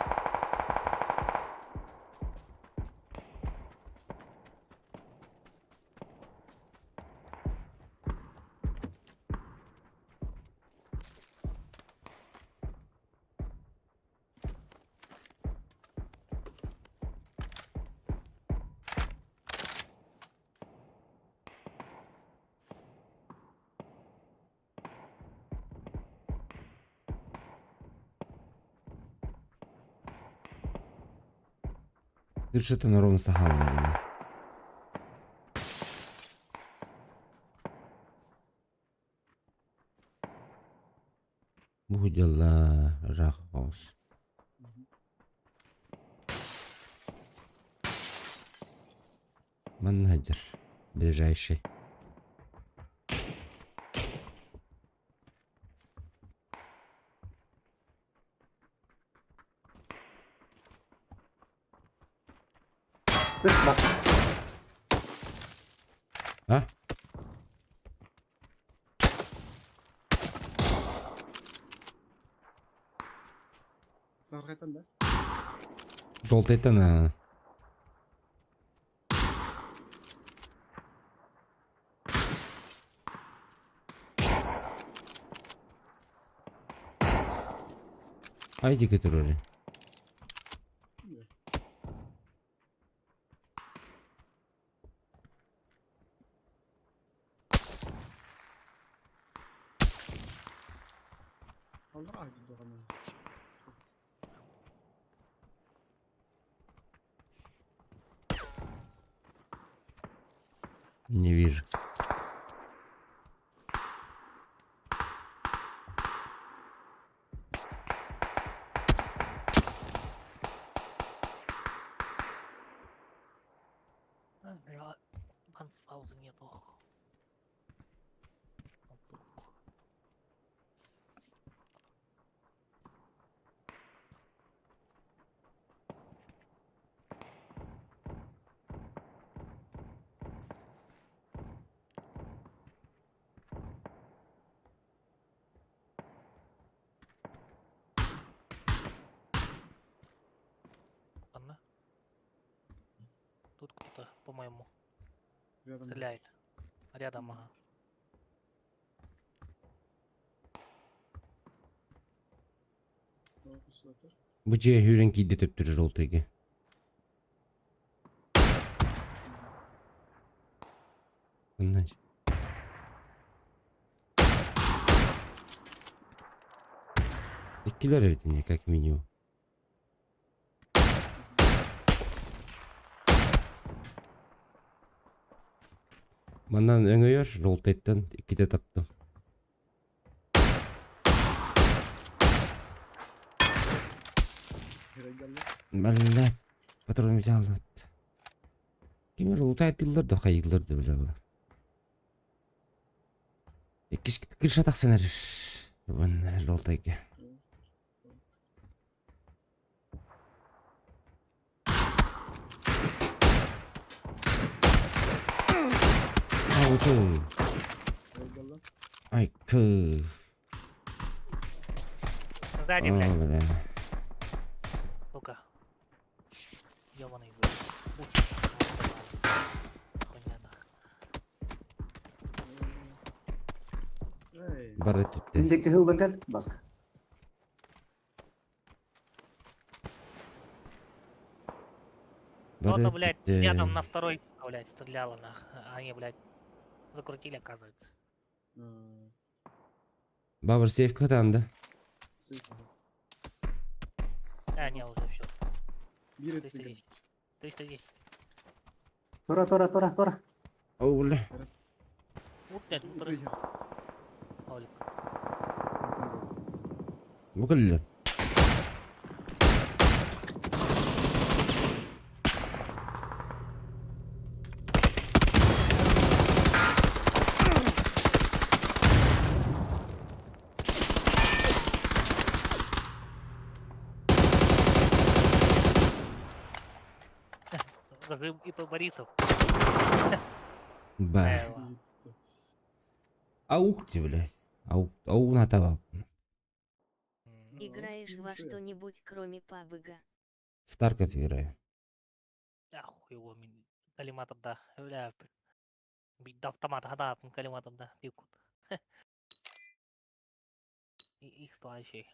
Крышата ровно сахалла. Бу дела рахос. Маннадер. Ближайший. Bak. А? Саргайтан да? Желтый на. Айди который. Не вижу. А, бля, паузы нету. Вдруг. Ладно. Тут кто-то, по-моему, Рядом. стреляет. Рядом, ага. Бу же хүрен кийди төптүр желтыйга. Значит. Иккилер эбитини как минимум. Манан өңөйөр желтыйттан икките таптым. Блядь, патрон взял. Кимер лутает да хайыллар да бля была. Иккис крыша тахсан эрер. Вон желтыйга. Ау, Ай, кы. Сзади, блядь, бля. сука. Ёбаный, блядь. Хуйня, нахуй. Бары түттэ. Индекти хылбан кел. Баска. Кто-то, блядь, рядом Бары на второй, блядь, стреляла нах. Они, блядь, закрутили, оказывается. Бабыр сейф катанды. А, не, уже все. Биир 310. 310. Тура, тура, тура, тура. О, бля. Вот, блядь, второй. Олик. Бу кэллэ. Зажим и по Борисов. Ба. Эва. Аук ты, блядь. Аук, аук на таба. Играешь во что-нибудь, кроме пабыга? В Тарков играю. Да хуй его, мин коллиматор да. Бля, да автомат, да, коллиматор да. Дикут. Их вообще.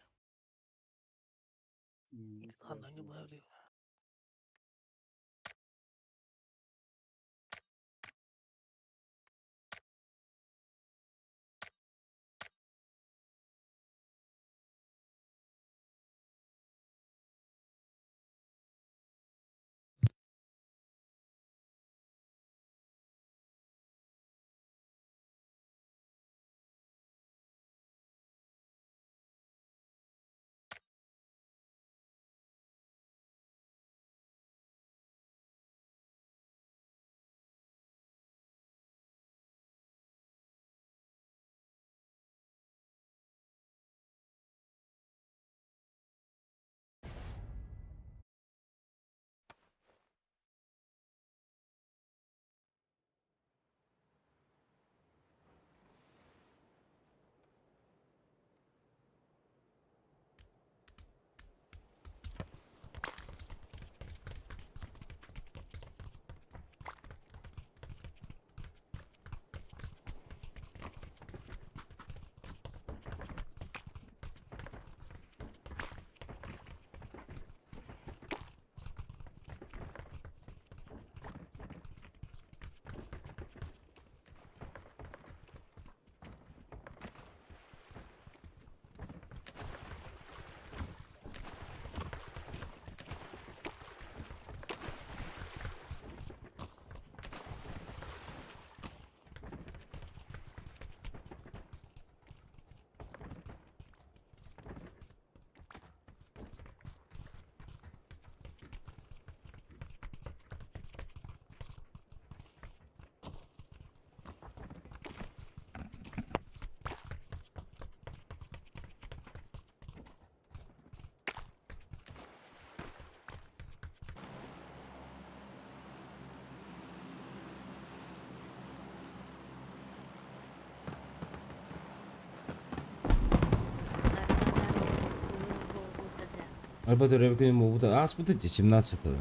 Арбатар Арбатар Ребекин А, смотрите, 17-го.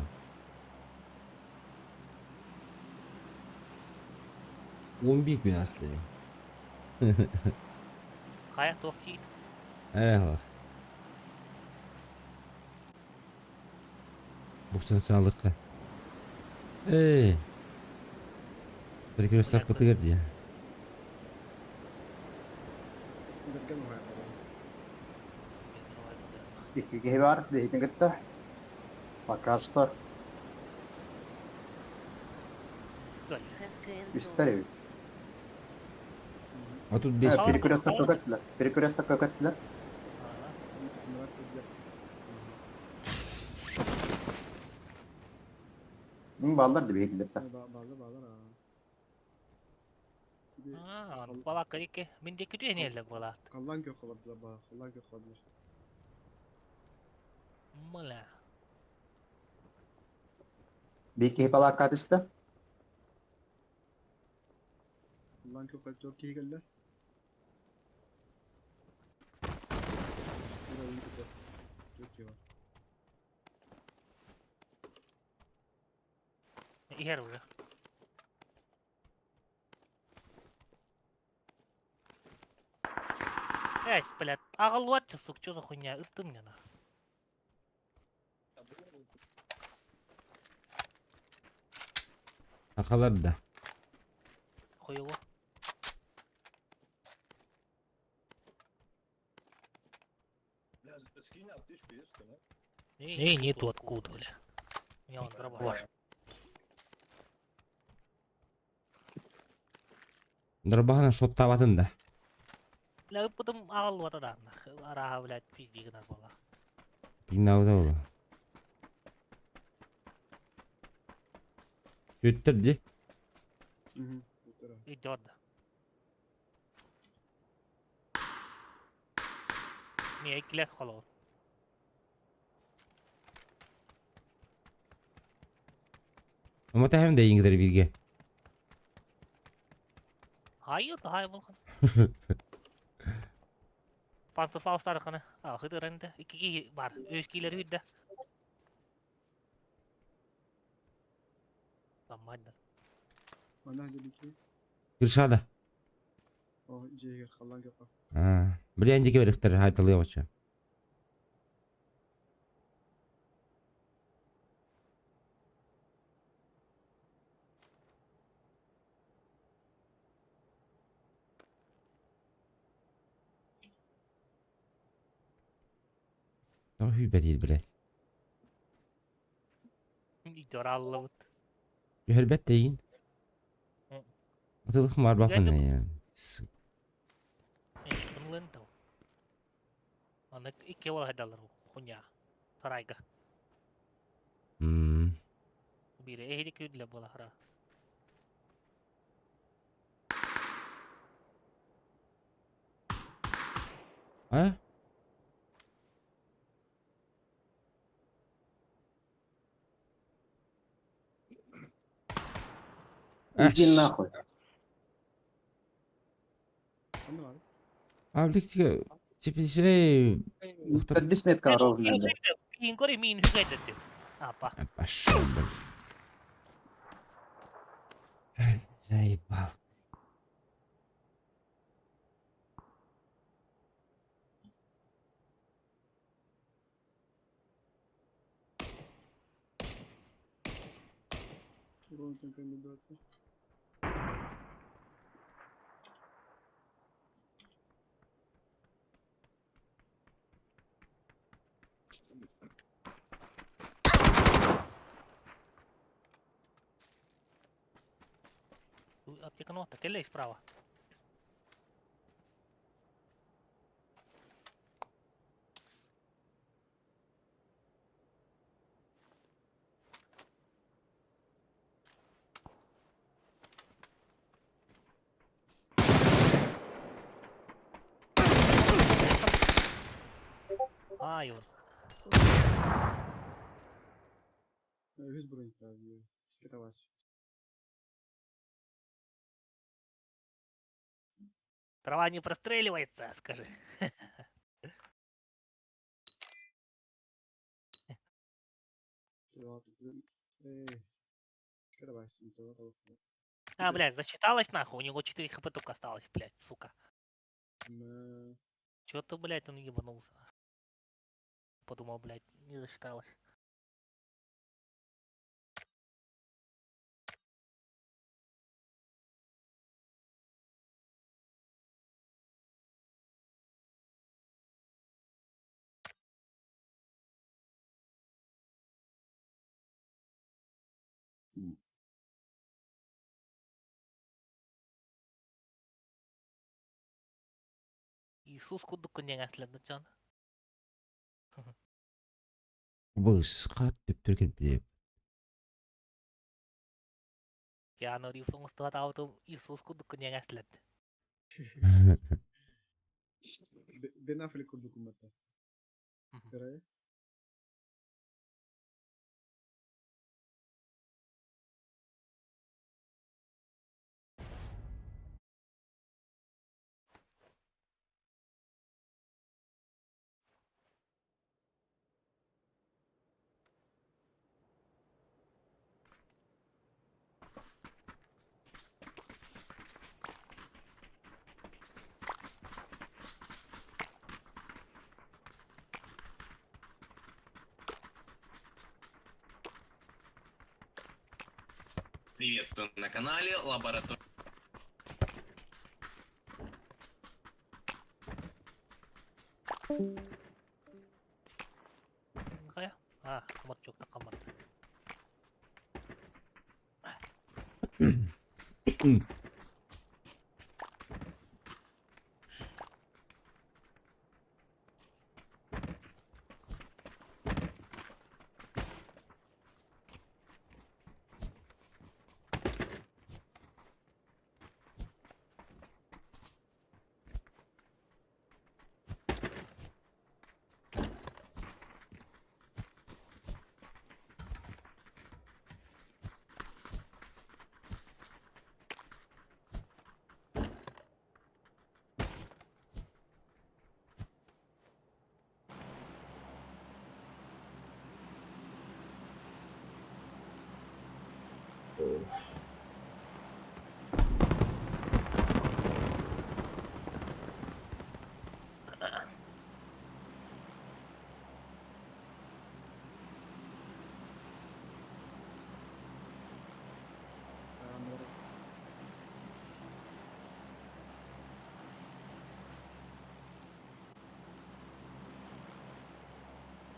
11 күн асты. Хайа туох тиит. Эх. Буксан sağlıklı. Эй. Перекресток потыгар дии. Бэргэн уһайбара. Икки киһи бар, биһитин кытта. Пока что үстэр эбит. А тут Э, без Перекресток көкөттүлэр. Перекресток көкөттүлэр. Мурат тургар. Баллар да биһитин кытта. Баалар баалар аа. Балакка дике. Мин дике түһэн балаат. Халлаан көх холордулар баа, халлаан көх холордулар. Мыла. Биир киһи палаакка түстэ. Халлаан көх холордулар киһи кэллэ. Төрт киһи бар. Иһэр уже. Эй, блядь, аҕаллыбат сук, что за хуйня, ыттым мне нах. Сахалар да. Хуево. Не, нету откуда, бля. У меня он дробаш. Дробаһынан шоттаабатын да. Бля, потом аҕаллыбата да. Арааһа, блядь, пизди гынар буолла. Пигнаабыта буолуо. Үттэр дии. Үттэр. Идет да. Не, иккилэр холоо. Ама тэһэм да иҥгидэр бииргэ. Хайыр, хай булхан. Панцерфаустар хана. А, хытырында. Икки киһи бар. Үс киилер үрдэ. Ламмайдар. Манна дьэ Кыршада. О, дьиэгэр халлаан көхө. Аа, Билиэн диэки бэрихтэр хайталыа бачча. Тоҕо сүүрбэтиир блядь. Идёр аллабыт. Түһэрбэт да эйигин. Атылых марбаппын Тымлын тыл. Аны икки уол хайдаллар хуйня. Сарайга. Бире эһиди күүдлэ буола хара. А? Иди нахуй. Ханна баар? А, блядь, типа, Төрдүс метка ровно. Мин кори мин хүгэйдэтти. Апа. Пошел, блядь. Заебал. Уронтан кандидаты. Аптека нота, келлей справа. Ай, он. Үһүс броньта иске табаас. Трава не простреливается, скажи. Иске табаас. А, блядь, засчиталось нахуй, у него 4 хп только осталось, блядь, сука. Чё-то, блядь, он ебанулся. Подумал, блядь, не засчиталось. Иисус курдук күннэҥ Джон. Бысқат деп билеп. Киану Ривз оҥостубат аабытым Иисус курдук күннэҥ Бен Аффлек курдук уммата. Көрөйө? Приветствую на канале Лаборатория. Kaya? А, морчук такамат.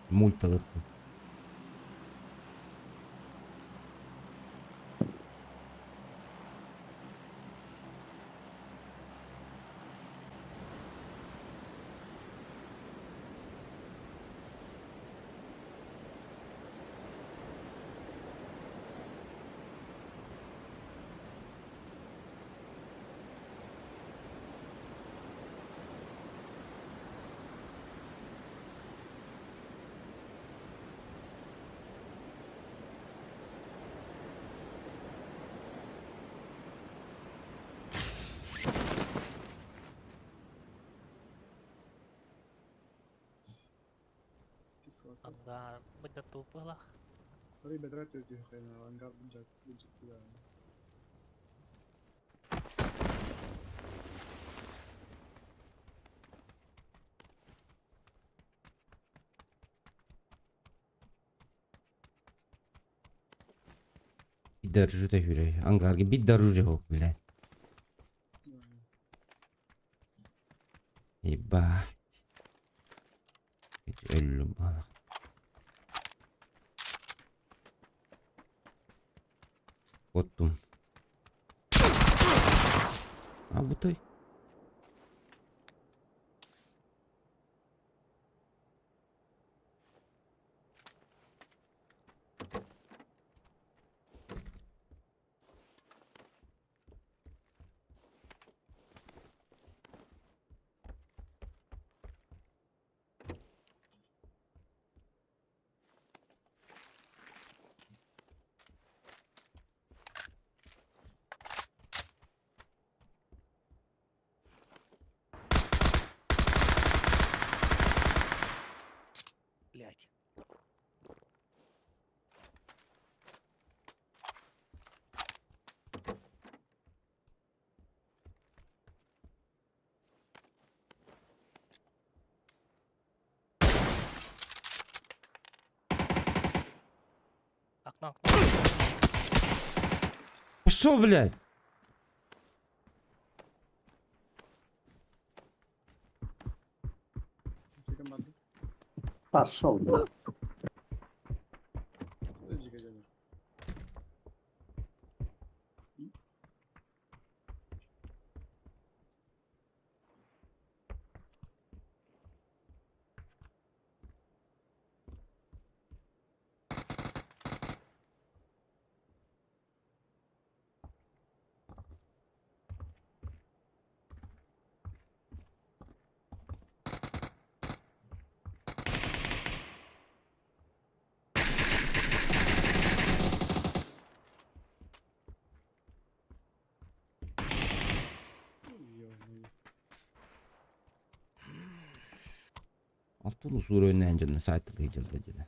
Мульт ылыктым. Ангар быдатупылах. Ангар бюджет бюджет. Bir дорожу хүрэй. Ангарга bir дорожу yok бля. Ебать. Өллүм балак. Оттум. А бу той. Блять. Окно, окно. Пошел, блядь! Пошел, блядь. Алтын усур önünden canına saatlik жылда жада.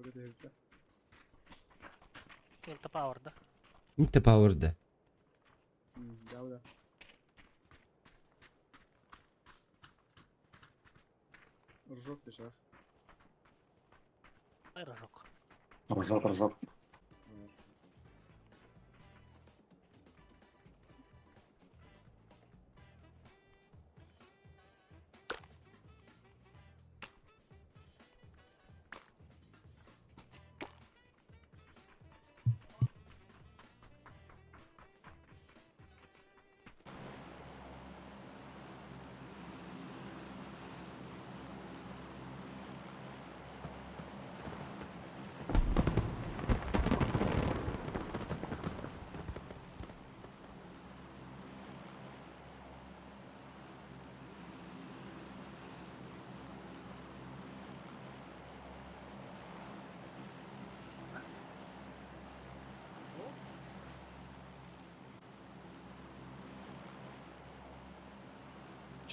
Пауэрга түһүбүтэ. Элта Пауэр, да? Inte Power'da. Да, да. Ржок ты чё? Ай, рожок. Рожок, рожок.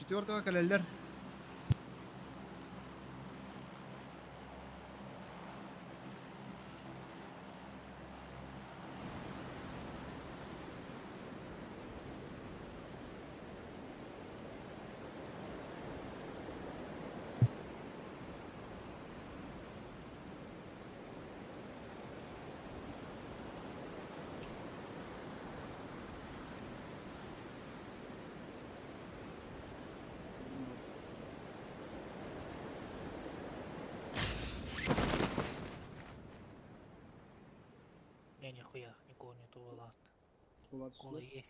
Четвертого каляллер. Не, нихуя, никого нету, Влад. Улат Кола сюда. есть,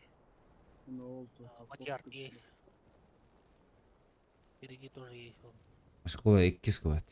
Ну, ол а, Матьярд есть. Впереди тоже есть он. Школа 2 сквад.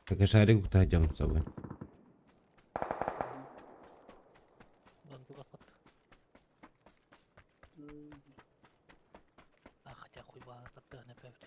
Так и шарик идем с собой. Вон туда вот. А, хотя хуй ба, не певт.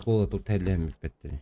Школа тут тәлләмеп бетте.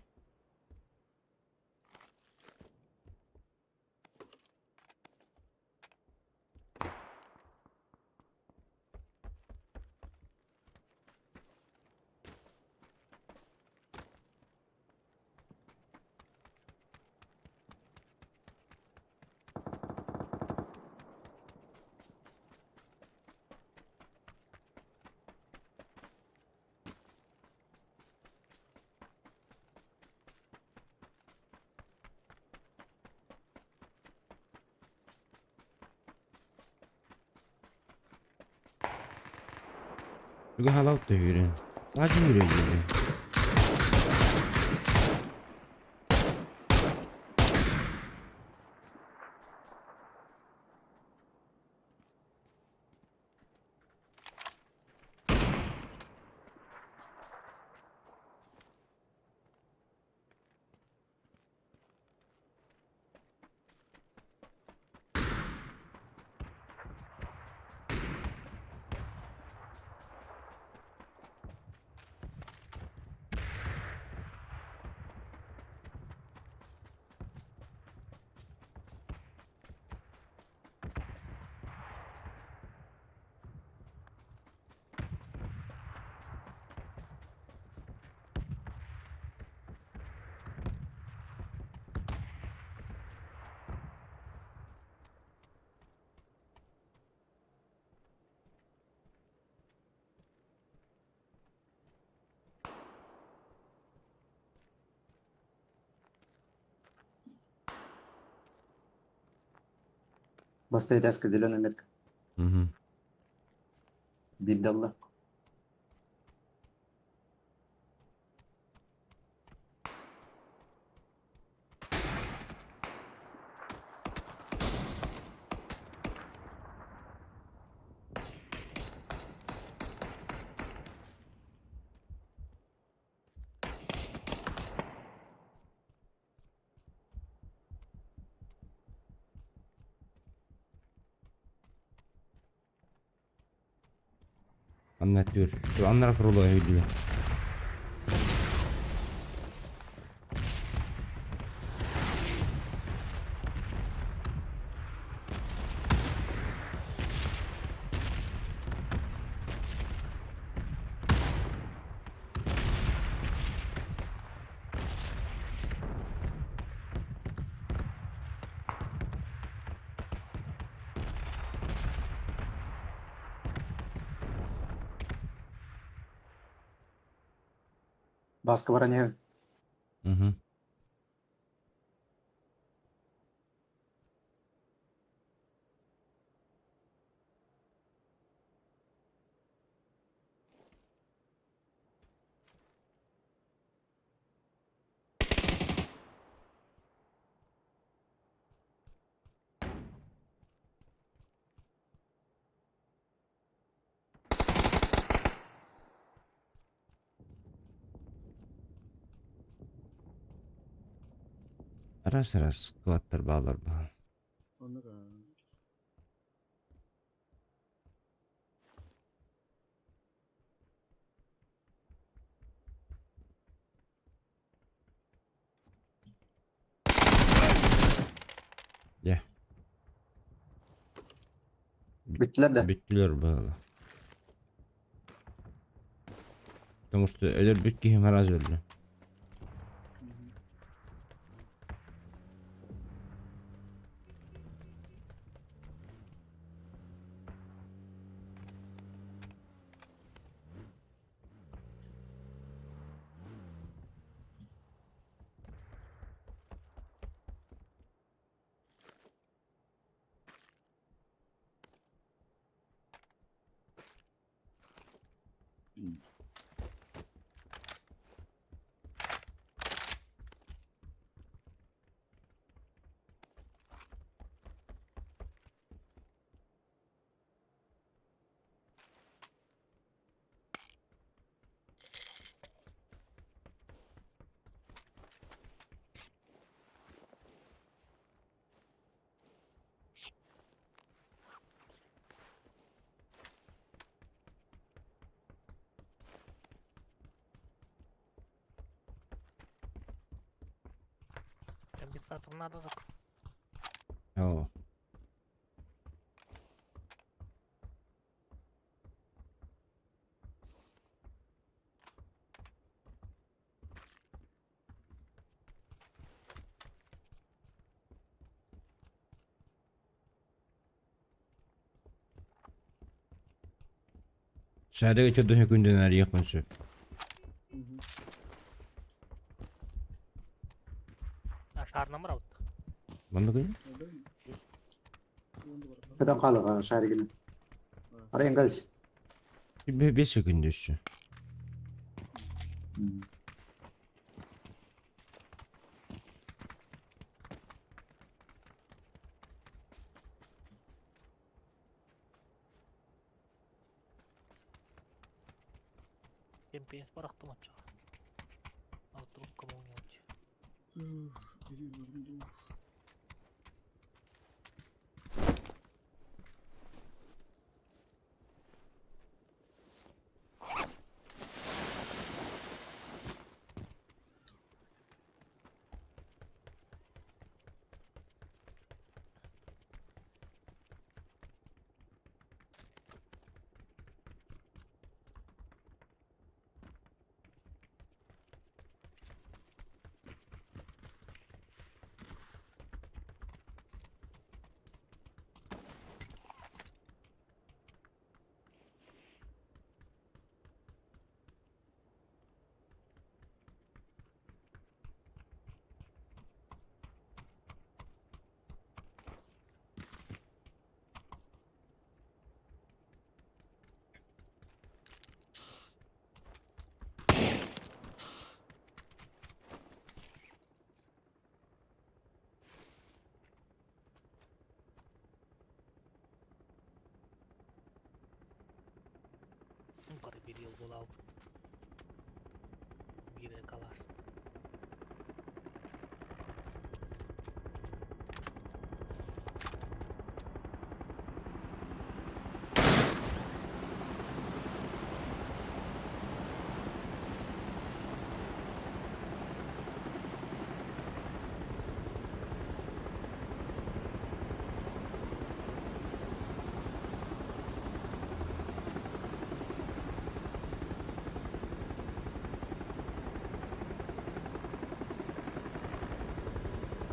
Туга халап төһүүрүн. Таажын үрөйдүн. Баста резко зеленая метка. Угу. Бирдалла. Anlatıyor. Dur anlar kurulu öldüler. Баска баран Угу. Раз раз скваттар балар ба. Оннук аа. Я. Биттилер да. Бүттүлөр было. Потому что ölür бүт киһи раз өлдү. Мгм. Компенсатор надо так. Оо. Шарыга чөдөһө күнден арыйах сөп. Мгм. А шар номер аут. Манна күн? Албайм. Онду бар. Көтөн хаалыга шаригин. Арайын калыс. 5 секунд өссө. Чемпионс барахтым оччоҕо. Ал трубка оонньооччу. Бери ыларым дуу. Yukarı bir yıl gol aldı. Bir kalar.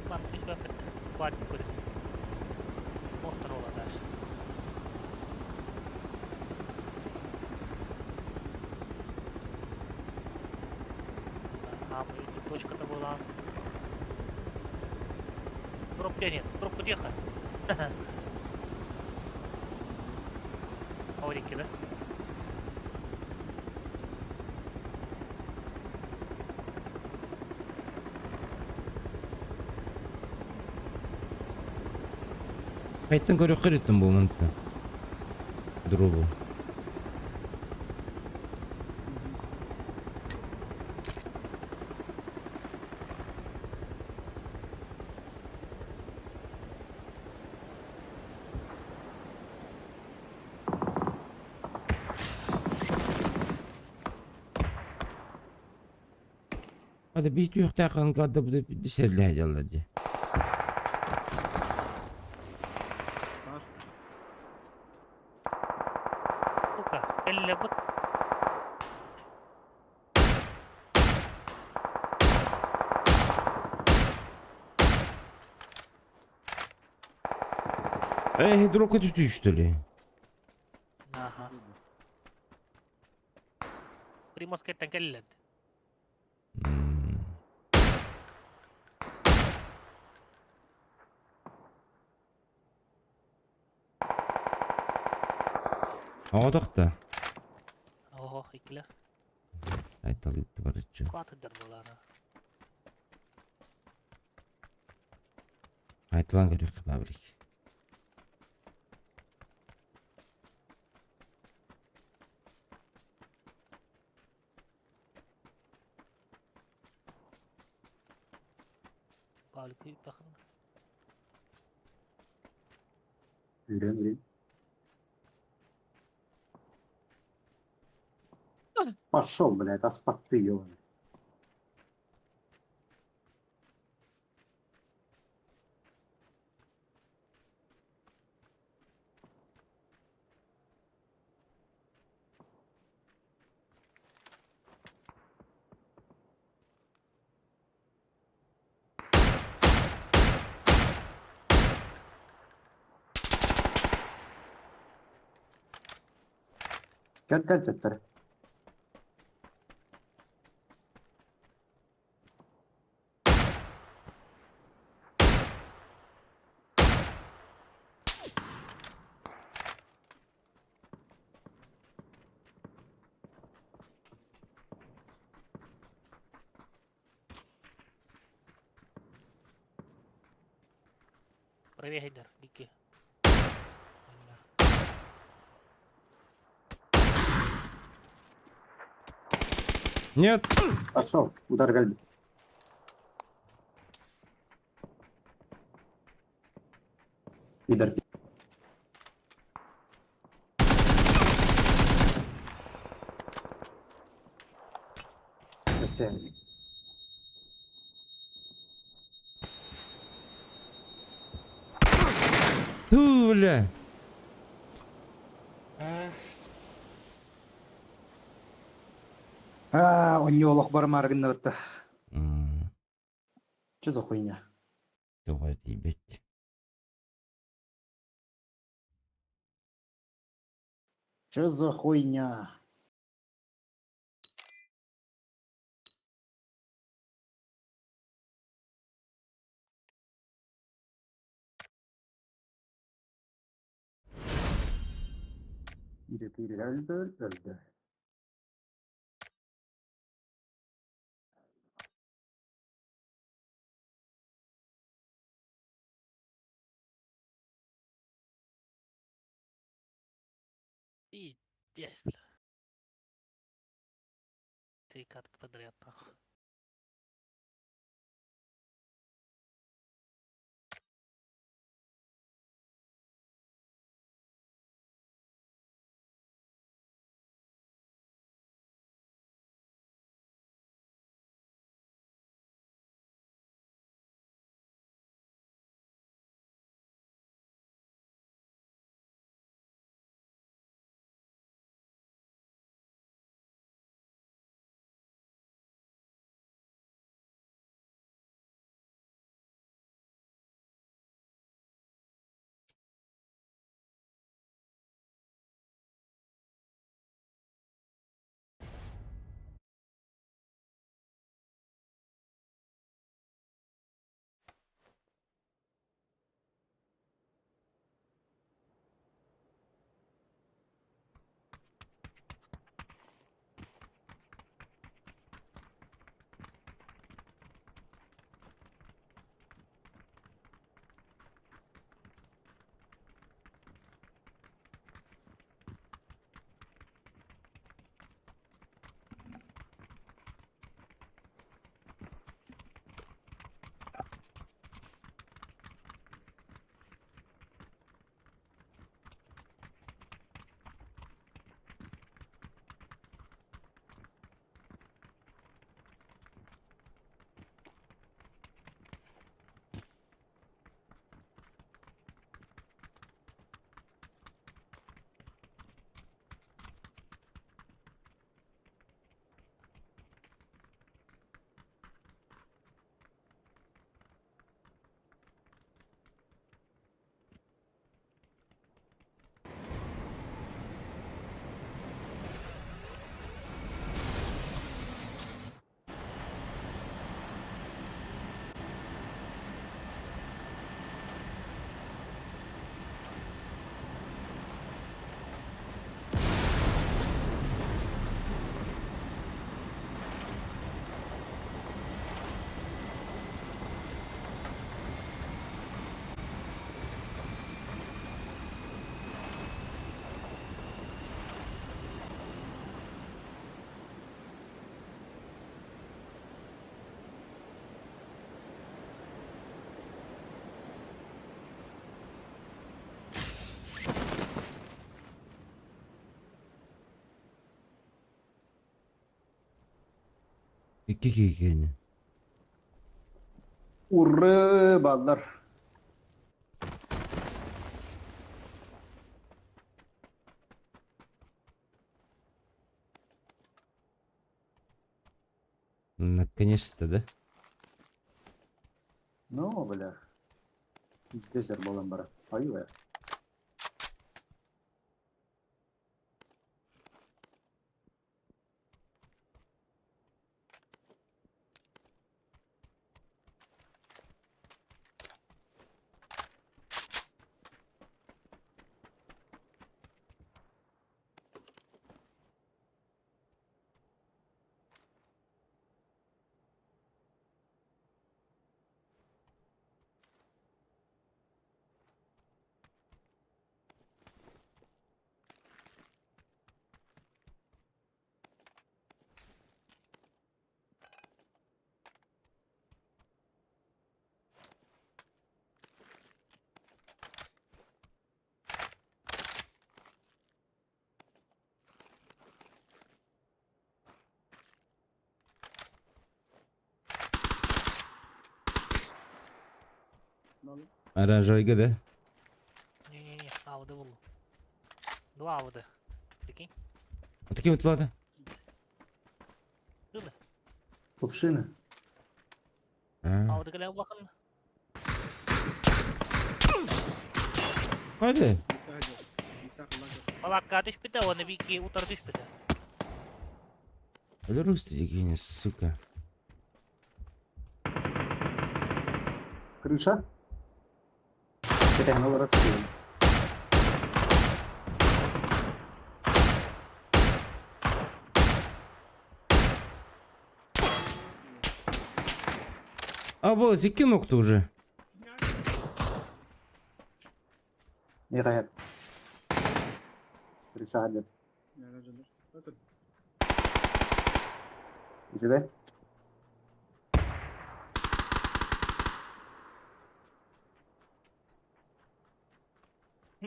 Бар түспэппит. Квадник көрүн. Мохтор ола дальше. А, точка-то была. Пробка нет. Пробку тихо. Аурики, да? Айттын көрө көрүттүм бу мантан. Дробу. Hadi bir tuyuqta qanqarda bu da десе ди. Бар. Сука, кэллэ быт. Эй, дропка түстүү что ли? Ага. Приморскайтан кэллэд. Оҕотохто. Ого, икилер. Айталыпты барыччы. Кватыдыр булары. Айтылан көрүк бабрик. Павлик бахын. Үрен, үрен. Пошел, блядь, аспад ты, ёбаный. Кел, кел, төттөр. Проверяйдар, дикки. Нет! Пошел, удар кэлбит. Пидор. Өссө. Ту, бля! Аа, онньу олох барымаары гыннабытта. М, Че за хуйня? Тоҕо тиийбэт. Че за хуйня? Өлдө, өлдө. Пиздец, бля. Три катки подряд, нахуй. Икки киһи Уры баллар. Наконец-то, да? Ну, бля. Дезер болан бара. Айвая. Оранжевыйга да? Не-не-не, АВД был. Два АВД. Прикинь? А таким вот ладно. Кувшины. А. АВД кэлэ улахан. Hadi. Балакка түспүтэ, уонна биики утары түспүтэ. Рус ты, сука. Крыша. Кэтэһэн олорор киһи. А, вот, икки ногты уже. Миэхэ Крыша хадыр. Үчүгэй.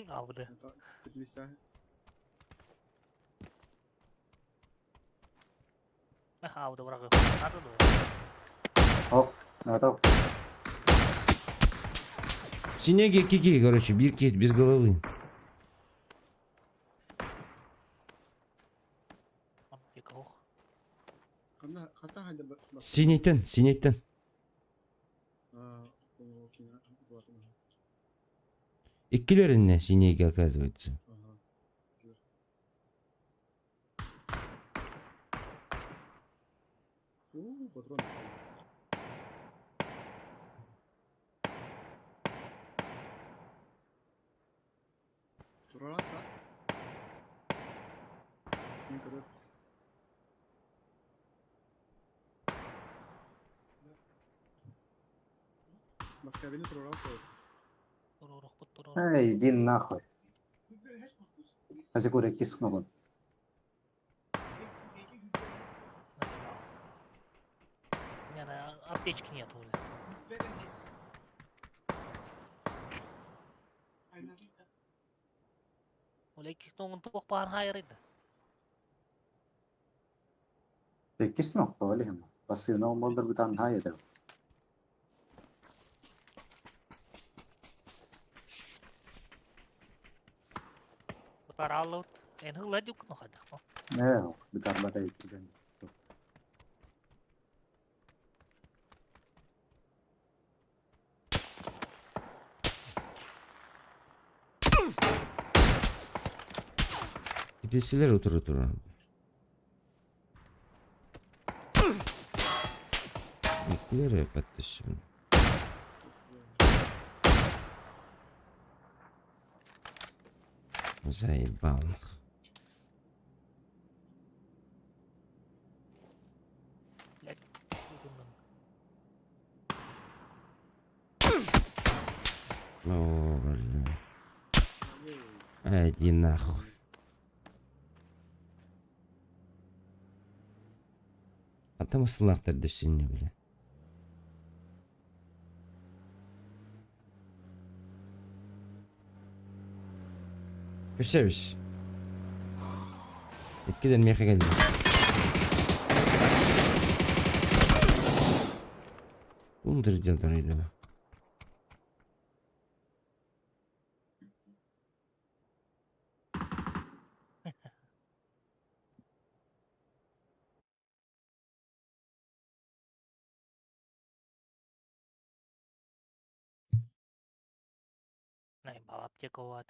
АВД. АВД врагы. Надо было. Ок, готов. Синеги кики, короче, бирки без головы. Ох. Синейтен, синейтен. Иккилеринне синеги оказывается. Эй, иди нахуй. Азикура кисногун. У меня на аптечки нету, бля. Оля икки тоҥун туох баар хайарыйда. Кисног, олем. Басына олмалдар бутан хайыр. Утараллыбыт. Эн хылла дюк нохада. Э, бутар батай кирген. Тепесилер отур отур. Иккилер подтащим. Заебал. Блядь. О, бля. Ай, иди нахуй. А там ысылақтар дүсіне, бля. Көшебіш. Еккіден меха келді. Ундыр деді Наебал аптеку вот.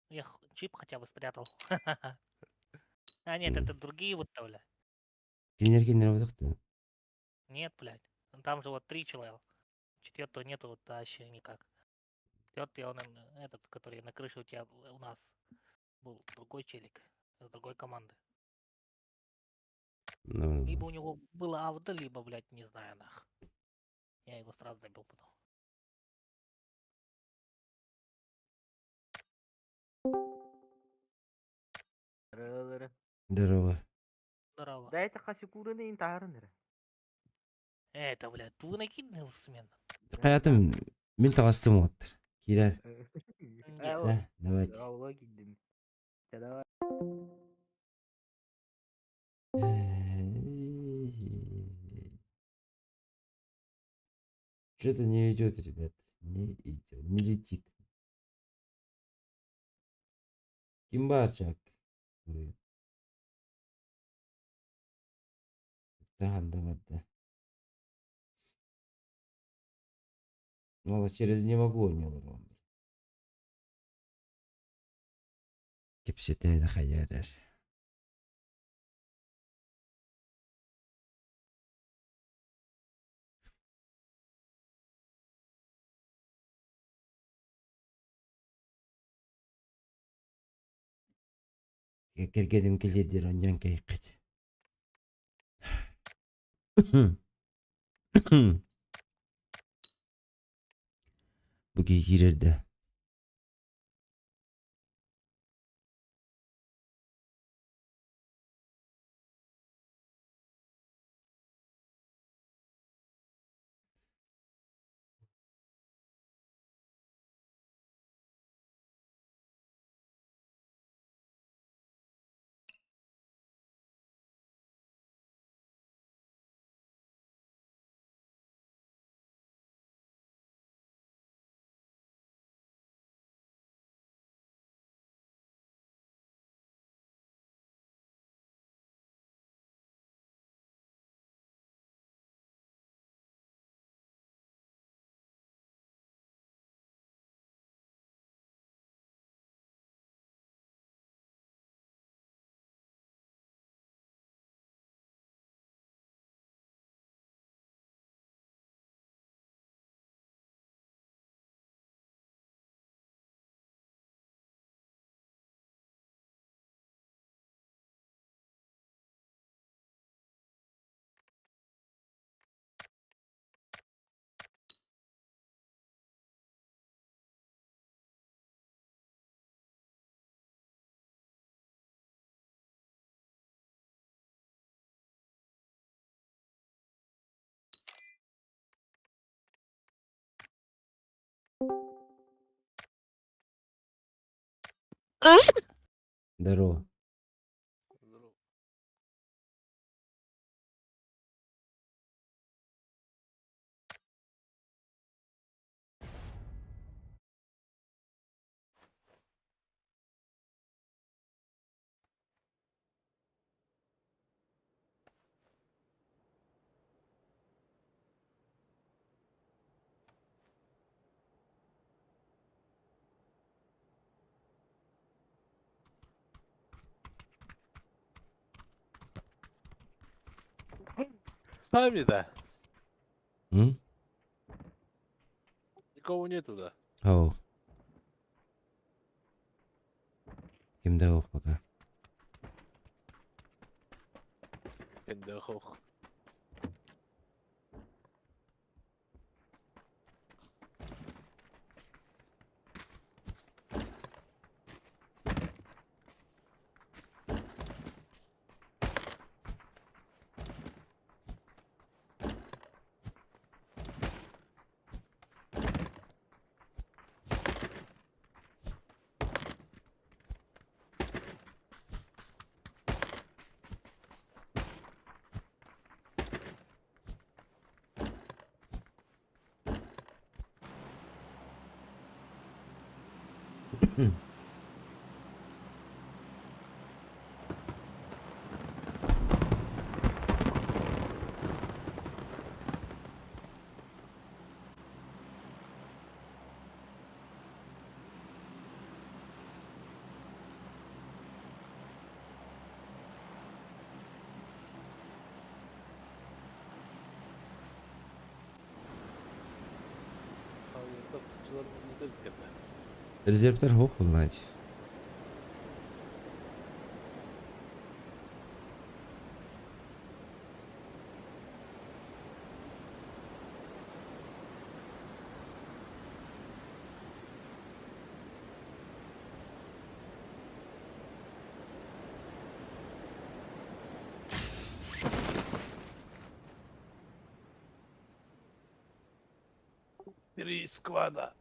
Я чип хотя бы спрятал. А нет, это другие вот бля. Кинер кинер выдохты. Нет, блядь. Ну, там же вот три человека. Четвертого нету вот вообще никак. Четвертый он этот, который на крыше у тебя у нас был другой челик с другой команды. Ну, Либо у него было АВД, либо, блядь, не знаю, нах. Я его сразу добил потом. Здорово. Здорово. Да это хасикураны интаарыныр. Это, блядь, ты накидывал смен. Хаятым, мен тағастым оттыр. Кирер. Э, Давайте. Давай. Что-то не идет, ребят. Не идет, не летит. Ким баар чак? Таһан да барда. Мало через не могу не олорон. Кэпсэтэ эрэ хайа эрэр. Кэргэним кэлиэ диир анньан кэйэххит. Бу киһи киирэр да. Здорово. Здорово. Сами, да. М? Никого нету, да. Ау. Ким да ох пока. Пендехох. Резервтэр суох буоллаҕа дии. Три сквада.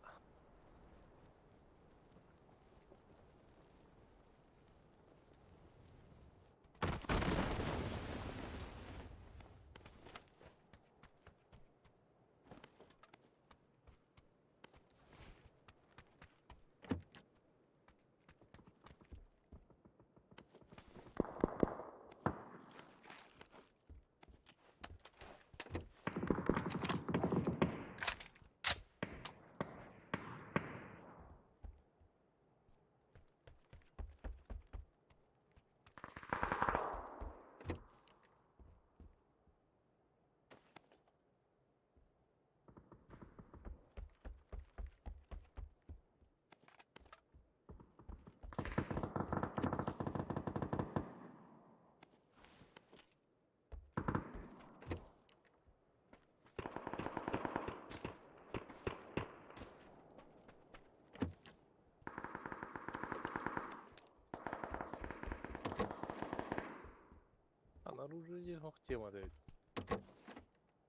Уже диэн хох темата эбит.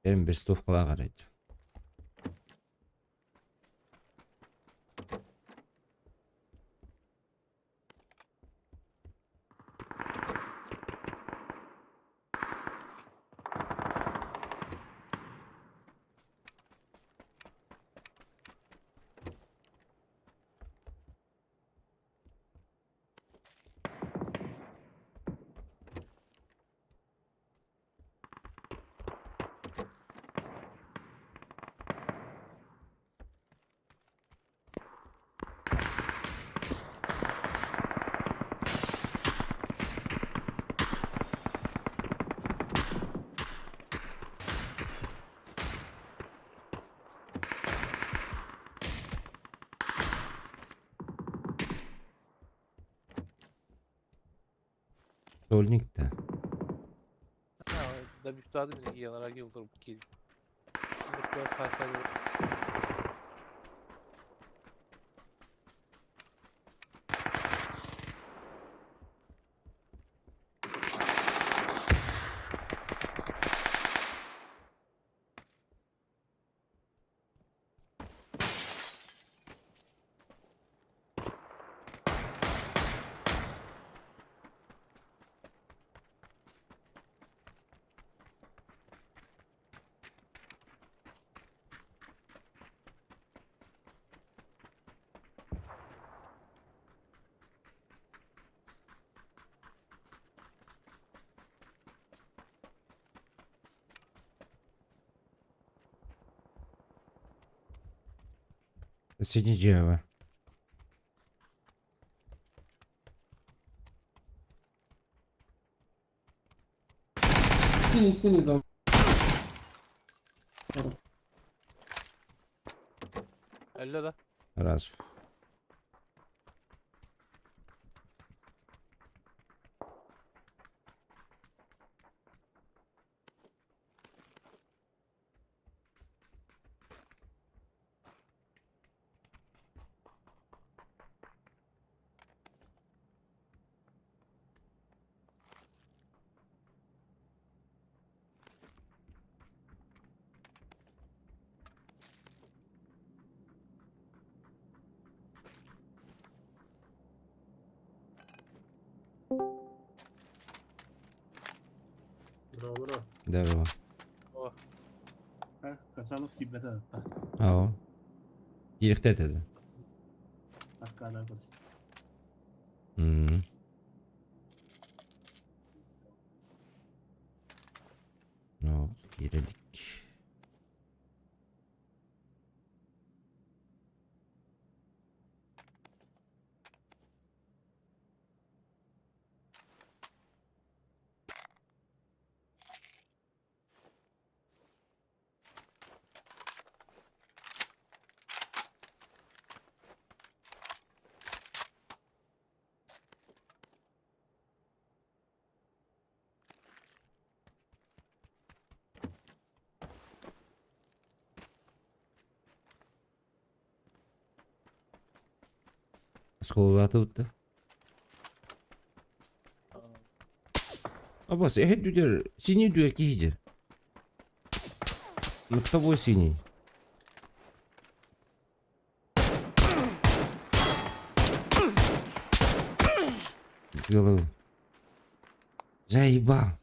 Кэлин бестовкалаах эрэ. Стольник-то. Да бүктады мин янара кел кел. Соседнее дерево. Синий, синий дом. Әллә да. Раз. Бро, бро. Здорово. О. Касанов кибета. Ау. Киирихтэ этэ. Аккада көрс. Ну, киирелик. Осколалаата утта. Абас, эһэ дүдер, синий дүдер киһидер. Над тобой синий. С головы. Заебал.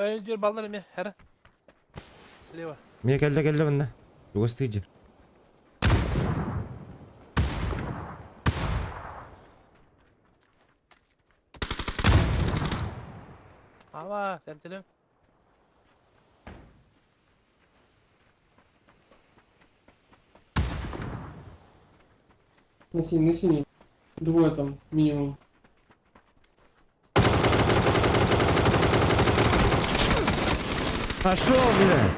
Эй, баллар эме, хәр. Слева. Мне кэллэ кэллэ манна. Чугас тыйдыр. Ава, сәмтелем. На синий, на синий. Двое там, минимум. Пошел, бля!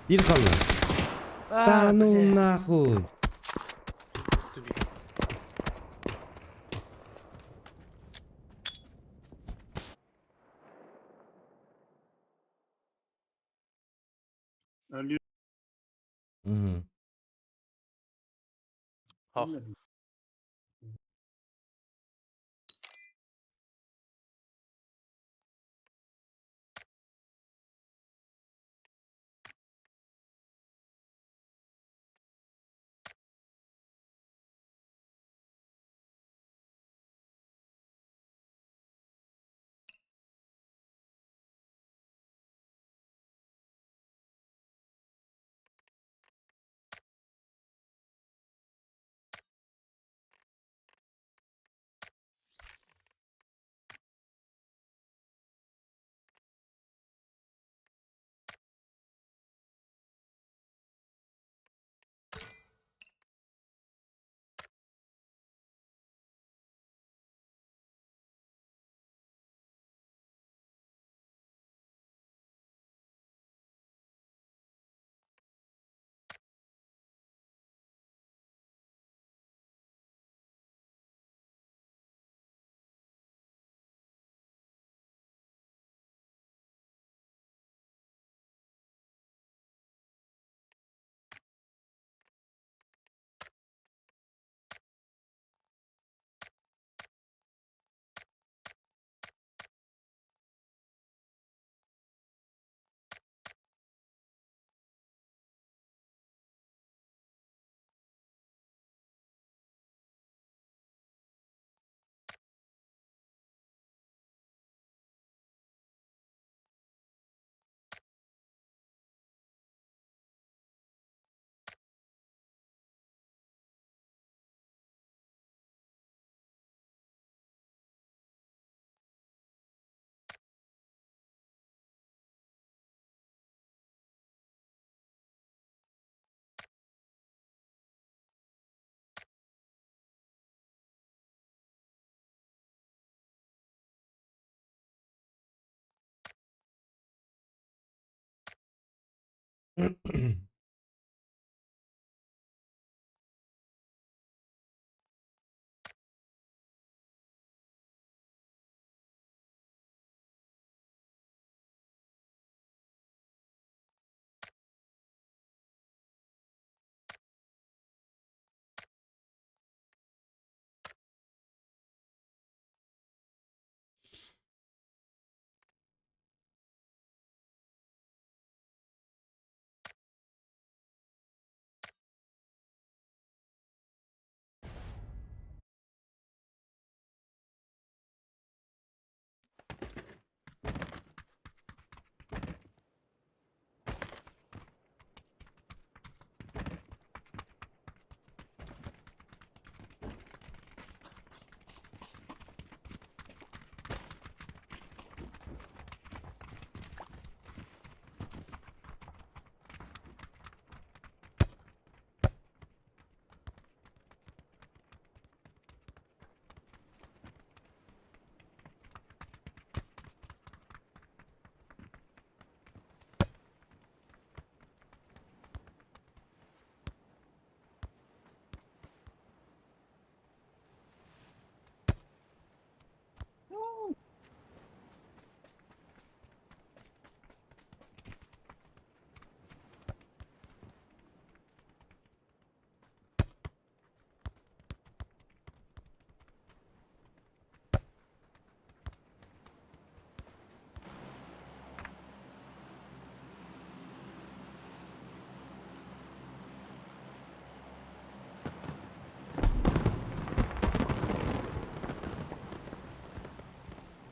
Биир хаалла. Да А, ну бля. нахуй. Убили. Өлүү. Мгм. Ох.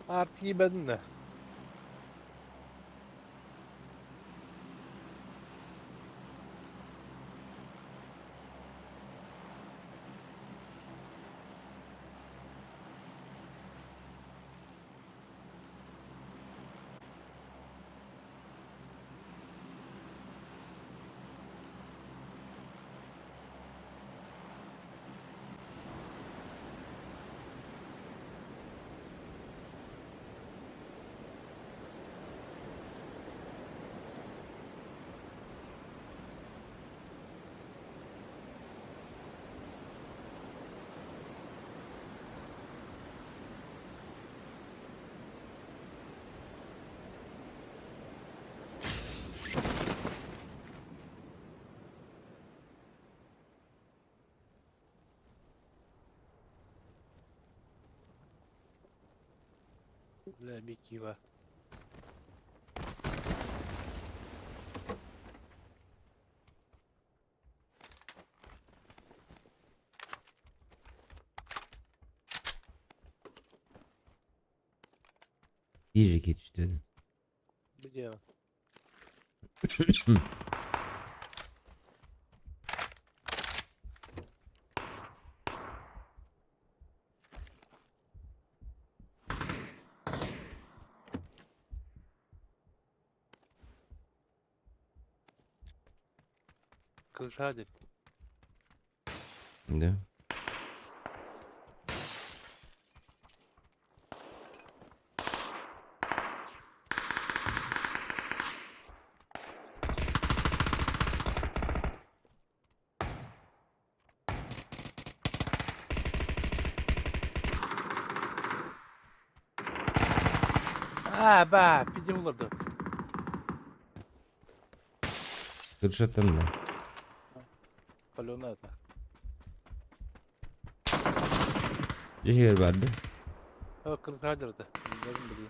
Artık iyi bedin de. Бля, Бикива. Bir iki düştü. Где он? Крышадик. Да. А, ба, пиди уларды. Крыша там, да. Палена это. Дьиһигэр барды. О, крышадер это. Должен были.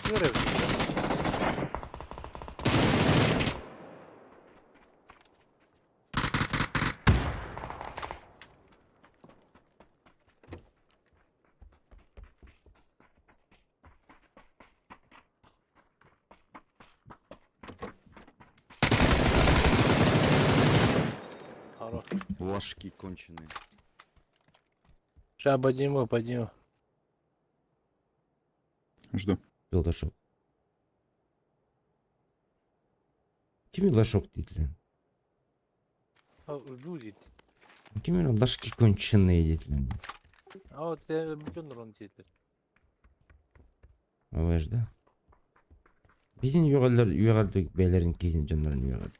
Юрий, Хорош. Ложки конченые. Сейчас подниму, подниму. Жду. Лошок. Кими лошок диэтилэр? О, Будет. Кими ложки конченые диэтилэр? А вот я бүтүн урон диэтилэр. Абаш да. Биһин үөҕэллэр үөҕэрдик бэйэлэрин киһин дьоннорун үөҕэр.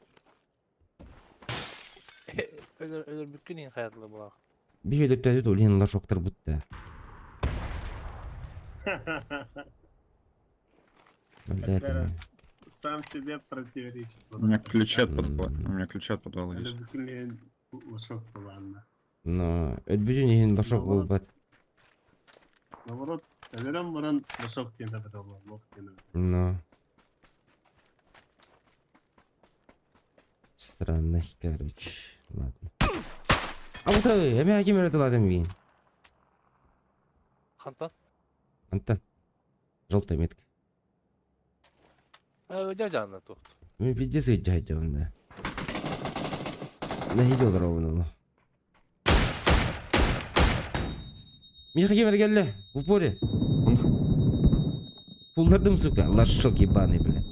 Өлөр өлөр бүткүн иһин хаятылы булах. Биһи өлөптөөтүт ол иһин лошоктар бутта. Опера Сам себе противоречит. У меня ключи от подвала. У меня ключи от подвала есть. Өлөр лошок буоллаҕына. Но өлбүтүн иһин лошок буолбат. Наоборот, өлөрөн баран лошок диэн эбэтэ буолар, лох диэн эбэтэ. Но. Странно, короче. Ладно. А вот эмэ ким эрэ тылаатым миигин. Хантан? Антон. Желтая метка. Дядя тут. Мен пиздец ыйдьаһайдьабын да. Нэһиилэ олоробун ону. Миэхэ ким эрэ кэллэ? В упоре. Куллардым, сука. Лошок ебаный, бля.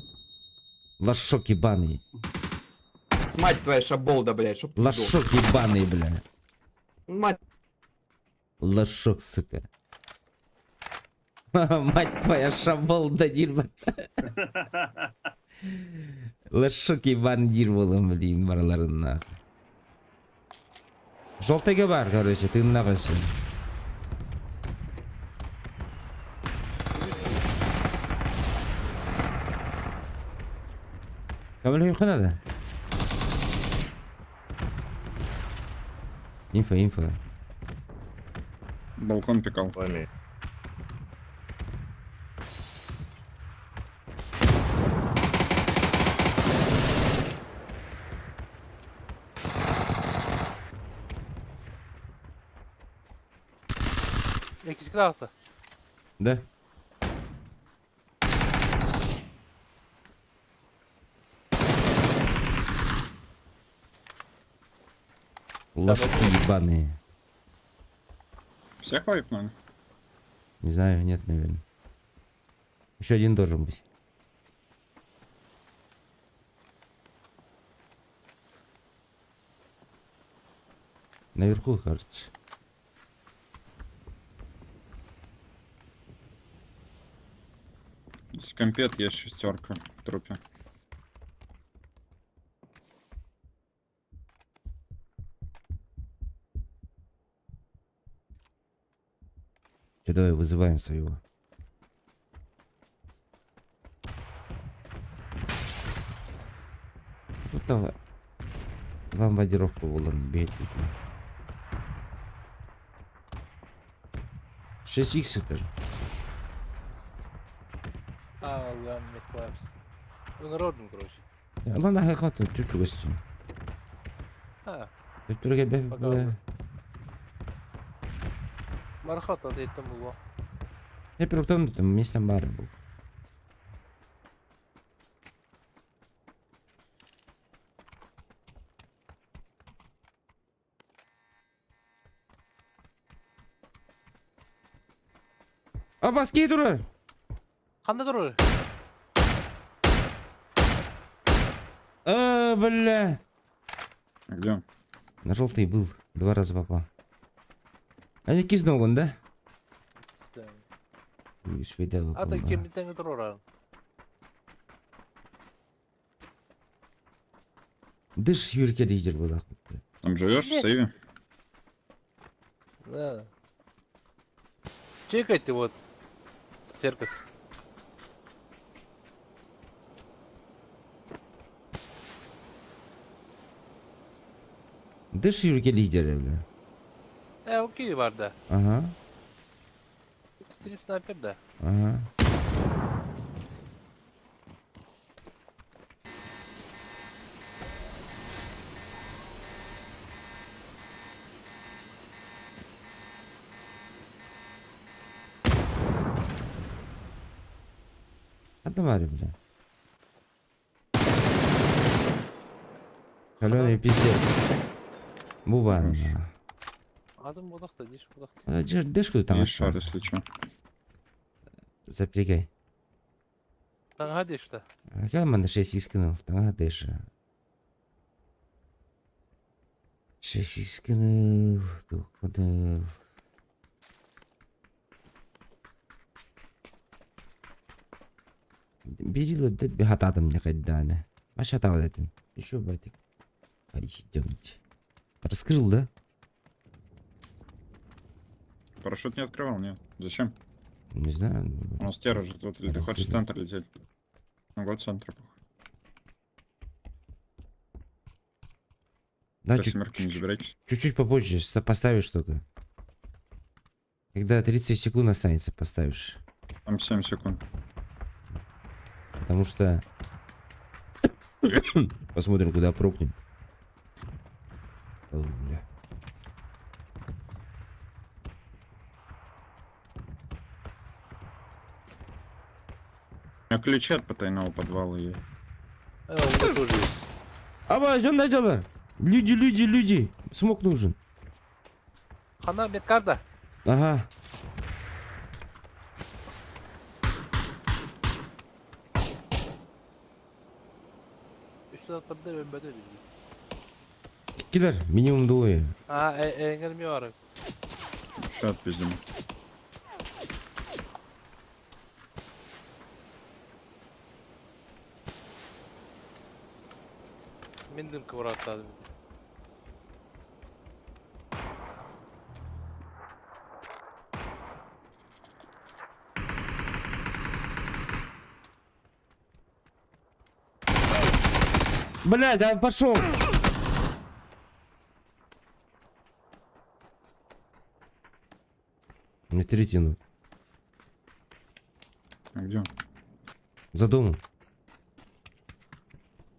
Лошок ебаный. Мать твоя шаболда, блядь, чтоб ты сдох. Лошок ебаный, бля. Мать Лошок, сука. Мать твоя шаболда диир Лошок ебаный диир буолан, блин, барыларын нахуй. Желтыйга бар, короче, тыыннаах өссө. Көмөлөһүөххэ наада. Инфо, инфо. Балкон пикал. Иккискэ таҕыста. Да? Ложки ебаные. Всех вайпнули? Не знаю, нет, наверное. Еще один должен быть. Наверху, кажется. Здесь компет есть шестерка в трупе. Че, давай вызываем своего. Это бомбардировка буолан биэрбит. 6х это же. А, ладно, класс. Народным, короче. Ладно, хай хат, чуть гости. А, Төттөргө Пока. Мархата дейтем було. Я переутомлен, там место бар был. Абаски турар. Ханда турар? А, бля. А где он? На желтый был. Два раза попал. А не кизногон, да? Успейда А ты кем тең турар? Дыш Юрке лидер был. охуй. Там живешь в сейве? Да. Чекайте вот. Церковь. Дыш Юрке лидер, бля. Окей бар да. Ага, Стрим снайпер да. ага. Отдавали, бля. Каленый пиздец. Буба. Азым бодақта, деш бодақта. Дышку там Есть шар, если что. Запрягай. Таңға дешті. Я на 6 скинул, там дыша. 6 скинул, тухнул. Бери да бегататым не кайданы. Маша там вот этим. Еще батик. Пойдемте. Раскрыл, да? Парашют не открывал, нет. Зачем? Не знаю. У нас тера же тут. Или ты хочешь в центр лететь? Ну вот центр. похуй. Да, По чуть- семерки не чуть- забирайте. Чуть-чуть попозже поставишь только. Когда 30 секунд останется, поставишь. Там 7 секунд. Потому что... Посмотрим, куда прокнем. О, бля. У меня ключи от потайного подвала есть. У меня тоже есть. Аба, жон дело. Люди, люди, люди. Смок нужен. Хана медкарда. Ага. Үш сағаттарда өнбәді дейді. Киллер, минимум двое. А, эңгерме бар. Ща отпиздим. Мен дымка бараттадым. Блядь, а пошел. Мне третину. А где он? За домом.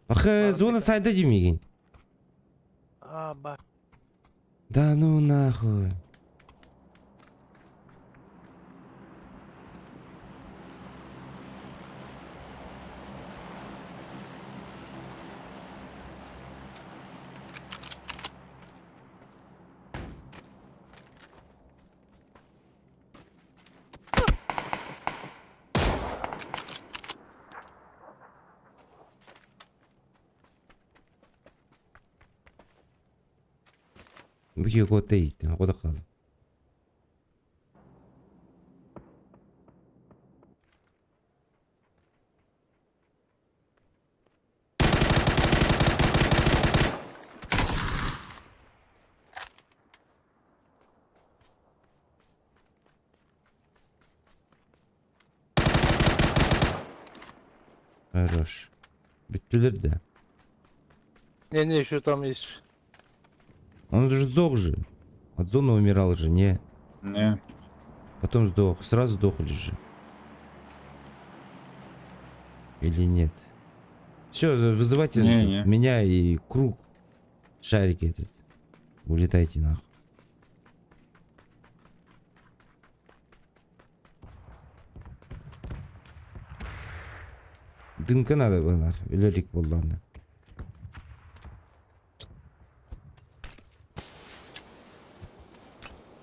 Ах, зона сайда Димигин. А, ба. Да ну нахуй. Бу кот дейт, кода кал. Хорош. Бүттүлөр да. Не-не, еще там есть. Он же сдох же. От зоны умирал же, не. Не. Потом сдох. Сразу сдохли же. Или нет? Все, вызывайте Не, не. меня и круг. Шарик этот. Улетайте нахуй. Дымка надо было нахуй. Лелик был ладно.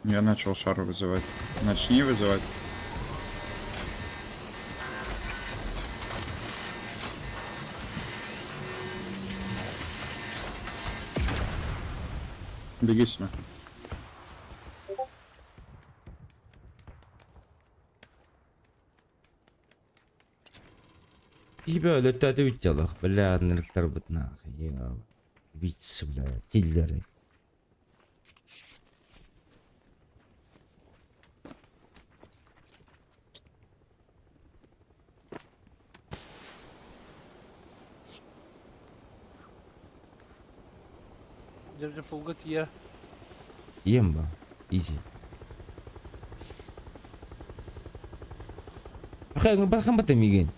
Я начал шар вызывать. Начни вызывать. Беги сюда. Тебя летать уттялах, бля, нарктар нахуй. Я убийцы, бля, киллеры. Держи полгода я. Емба. Изи. Хай, ну бахам батам миген.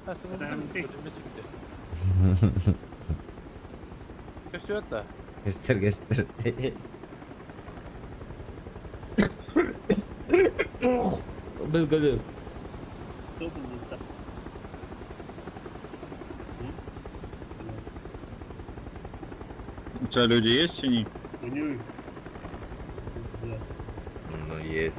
А, Все это. Гестер, гестер. Был году. У тебя люди есть синий? Ну, есть.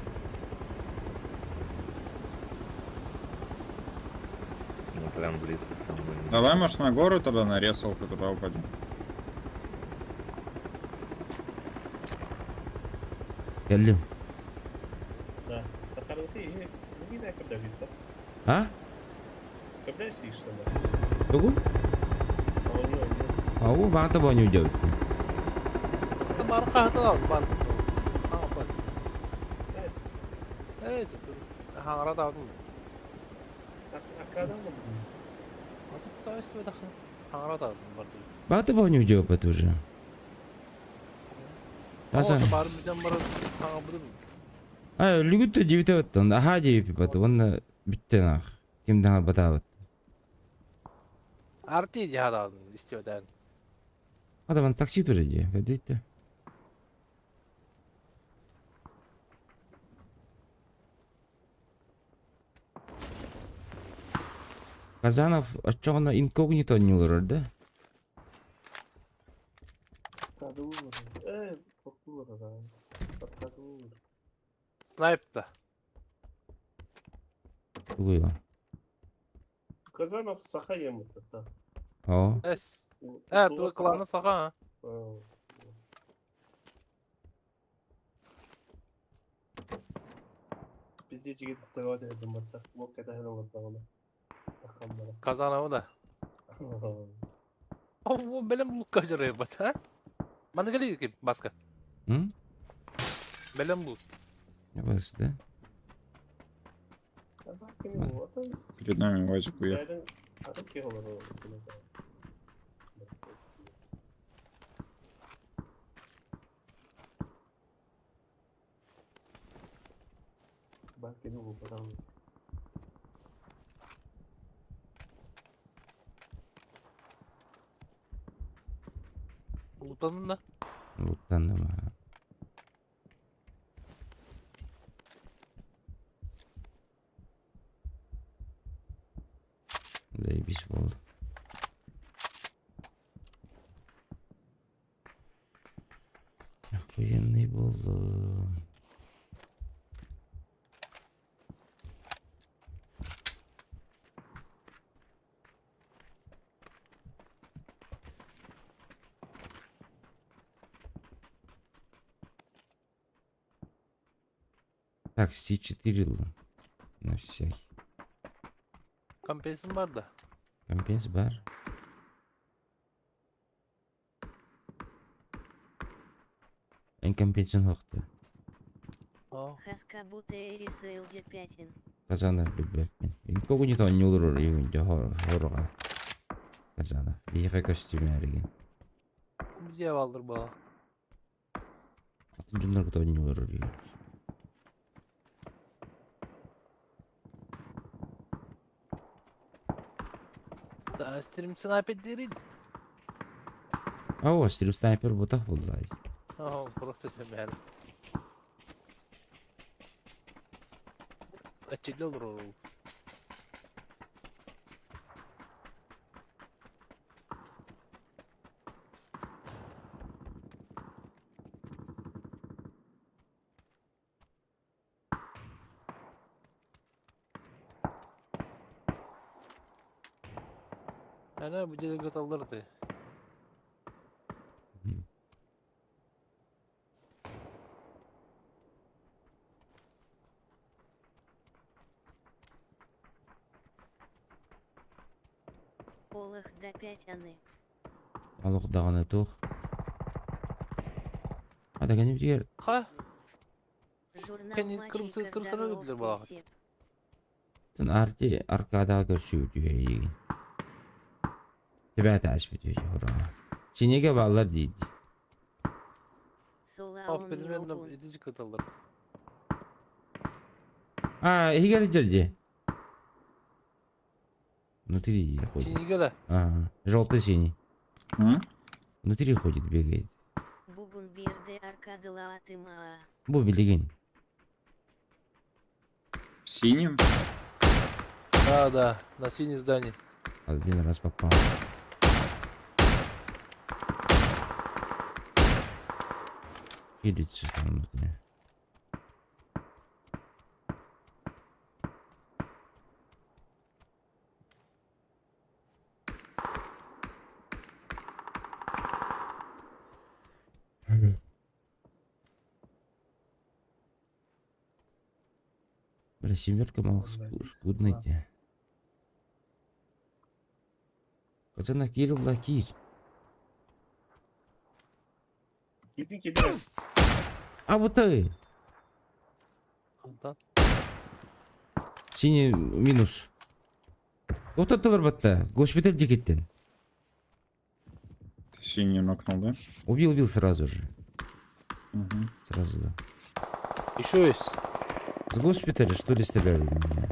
Ну, прям близко со мной. Давай, может, на гору тогда на ресалку туда упадем. Кэллим. Да. А? Тугу? Ау, баата боню делать. Бар кахта бар. А, бар. Эй, хаңара да алдым. Хаңара да алдым бар. Баата боню делать уже. Аса. Бар биден бар хаңа будым. А, лүгүттө жибите баттан. Аха жибипи бат. Онна бүтте нах. Кимден батабат. Арти жахад алдым истебеден. Адаман такси тоже же. Көдөйтө. Казанов отчоғына инкогнито не олар, да? Снайпта. Тугуйла. Казанов саха емут. О. Эс. Э, ту кланы саха. Казанова да. О, белем лука жарай бат, а? Маны гали ки баска. М? Белем бу. Я бас, да? Перед нами УАЗик уехал. Лутанын да. Луттанным. Заебись болды. Охуенный болды. Так, С4 на всякий. Компенсин бар да. Компенс бар. Эн компенсин хоқты. О. Хаскабута Эрис ЛД Пятин. Казана билбеппин. Инкогнито не олорор югунде хорога. Казанов. Биһиэхэ көстүмээригин. Где балдыр была? Атын дьоннорго тоҕо не олорор үһү. Да, стрим снайпер дерин. О, стрим снайпер бутах булла. О, просто темер. Ачилел ролл. Ана бу жерге талдырды. Олох да пять аны. Олох даҕаны туох. А да кэннибитигэр Ха? Журнал Кэнни матчей кырымсы кырсана Кардаров билер балаҕа. Кунсеп. Тын арти аркадаҕа көрсүбүт үһэйигин. Төбөөтө аспыт үһү хороҕо. Синеге бааллар диир. Сола О, он не примерно обун. идите кыталлар. А, иһигэр дьэрди. Внутри ходит. Синигера. Ага. Желтый синий. М? Внутри ходит, бегает. Бугун бирде аркадылаатымаа. Бу билигин. В синем? Да, да, на синем здании. Один раз попал. Хилится там внутри. Бля, семерка мало скудный. Хотя на кир кир. Кидин кидин. А вот ты! Антан. Синий минус. Вот это батта. Госпиталь дикеттен. Ты синий нокнул, да? Убил, убил сразу же. Угу. Сразу, да. Еще есть. С госпиталя что ли стреляли в меня?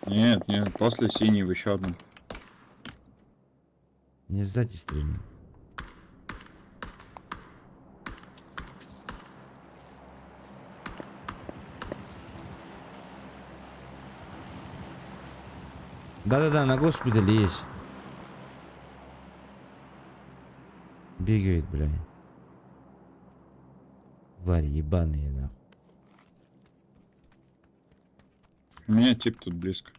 Нет, нет, после синего еще одну. Мне сзади стрельнули. Да-да-да, на госпитале есть. Бегают, бля. Твари ебаные, нахуй. У меня тип тут близко.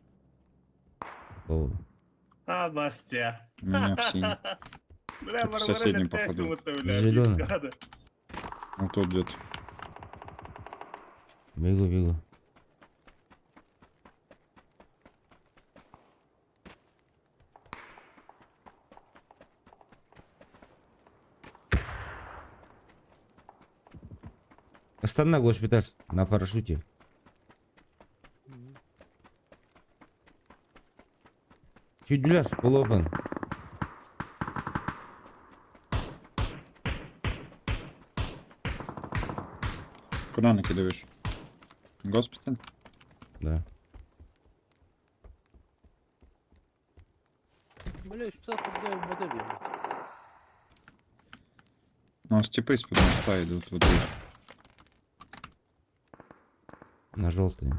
О, А, Бастя. У меня в синем. Бля, Тут в Варвара соседнем, не походу. бля, Зелёный. пизда. Вот тут где-то. Бегу, бегу. Астана госпиталь на парашюте. Чүдүлэр, полуопен. Куда накидываешь? Госпиталь? Да. Бля, что ты делаешь в модели? У нас типы из-под моста идут вот здесь. На желтый.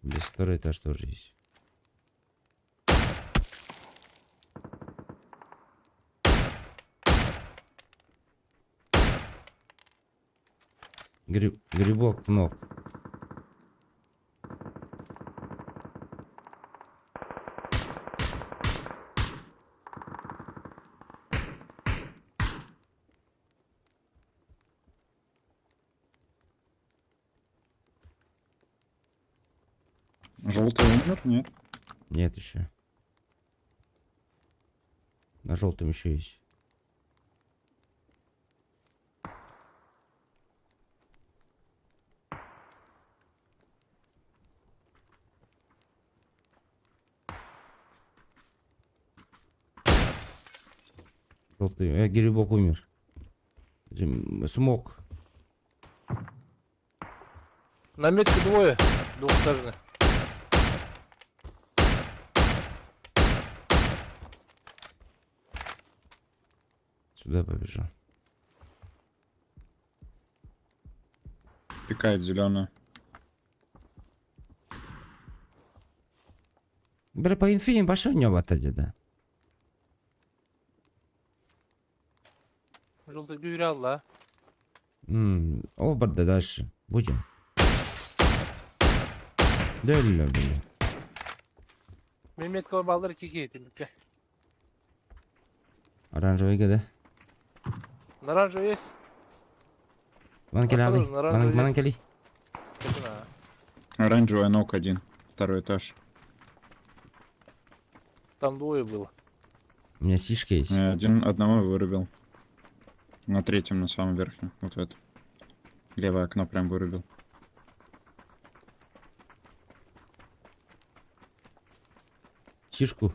Здесь второй этаж тоже есть. Грибок в ног. Желтый умер? Нет. Нет еще. На желтом еще есть. Желтый. Грибок умер. Смог. На метке двое. Двухэтажный. Сюда побежал. Пикает зеленую. Бля, по инфе пошел не да. Желтый дюрял, да? Оборда дальше. Будем. Дөллө, бля. Мehmet balları 2 тиликке. Оранжевый да? Оранжевый есть? Ван кели алый. Оранжевый Ван есть. кели. Оранжевая ног один. Второй этаж. Там двое было. У меня сишки есть. Один, одного вырубил. На третьем, на самом верхнем. Вот в это. Левое окно прям вырубил. Сишку.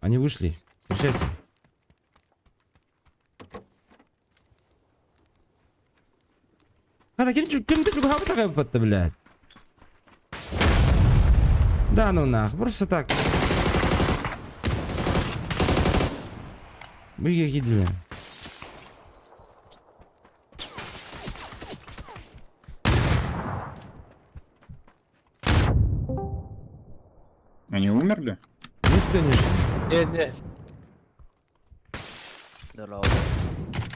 Они вышли. Встречайте. Хата, кем кем ты такая блядь? Да ну нах, просто так. Вы какие? Они умерли? Нет, конечно. Не, не. Здорово.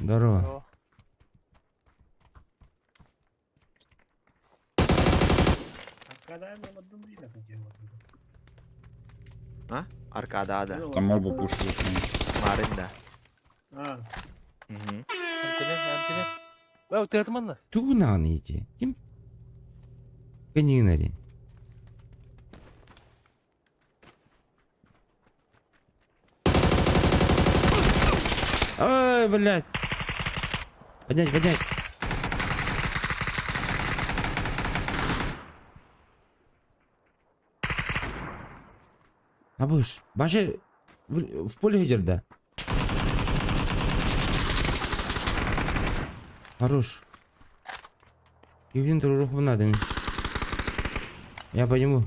Здорово. А? Аркада, да. Там оба пушили. Марин, да. А, Угу. Антони, Антони. Бау, ты атманна? Тугунан иди. Ким? Канинари. Ой, блядь. Поднять, поднять. Абыш, баши в поле идет, да? Хорош. Евген дружок надо. Я подниму.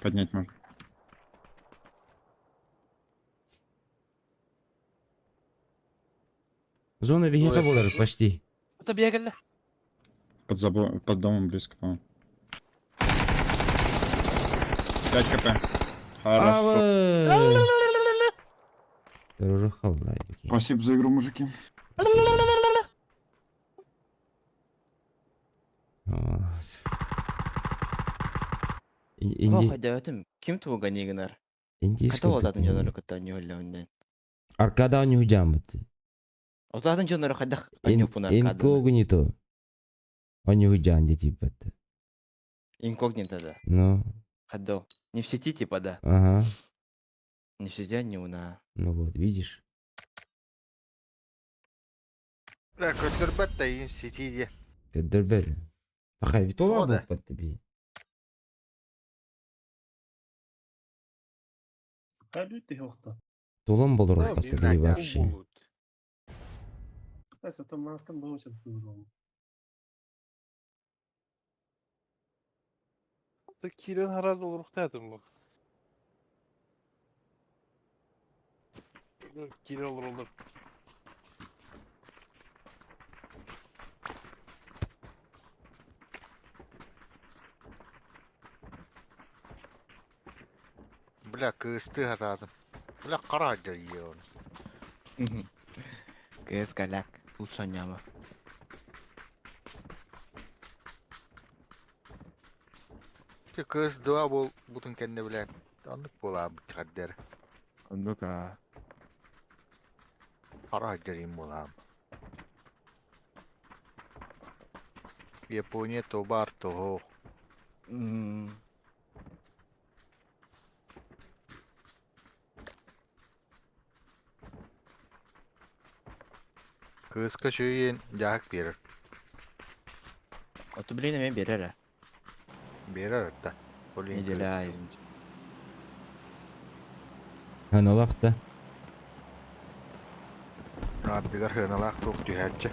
Поднять можно. Зона бегеха болар почти. Это бегали. Под забор, под домом близко, по-моему. 5 хп. Хорошо. Спасибо за игру, мужики. Инди... Ким туга нигнар? Индийский. Ката олдатын жонору кытта ньоллоннен. Аркада не удямыты. Олдатын жонору хадах анюпун аркада. Инкогнито. Они удянде типа. Инкогнито, да. Ну. Хадо. Не в сети типа, да. Ага. Не в сети, не у на. Ну вот, видишь. Бля, көтөрбөт да сети де. Көтөрбөт. Пахай бит Тода. ола бит. Толон болор Да, под блин, вообще. Кирен хараз olur тәтім бұл. Кирен olur olur. Бля, кысты хатазым. Бля, қара жер оны. КС голяк. Лучше няма. Те кыс дуа бол бутын кенде бля. Аннык бола бит Ну-ка. Қара жерим бола. Япония тобар того. Кыыска үчүгэйин дьаһык биэрэр. Оту блин эмиэ биэрэр ээ. Биэрэр да. Ол иһин Неделя кыыс аайы. Аналах да. Ардыгар сыаналаах туох түһээччи.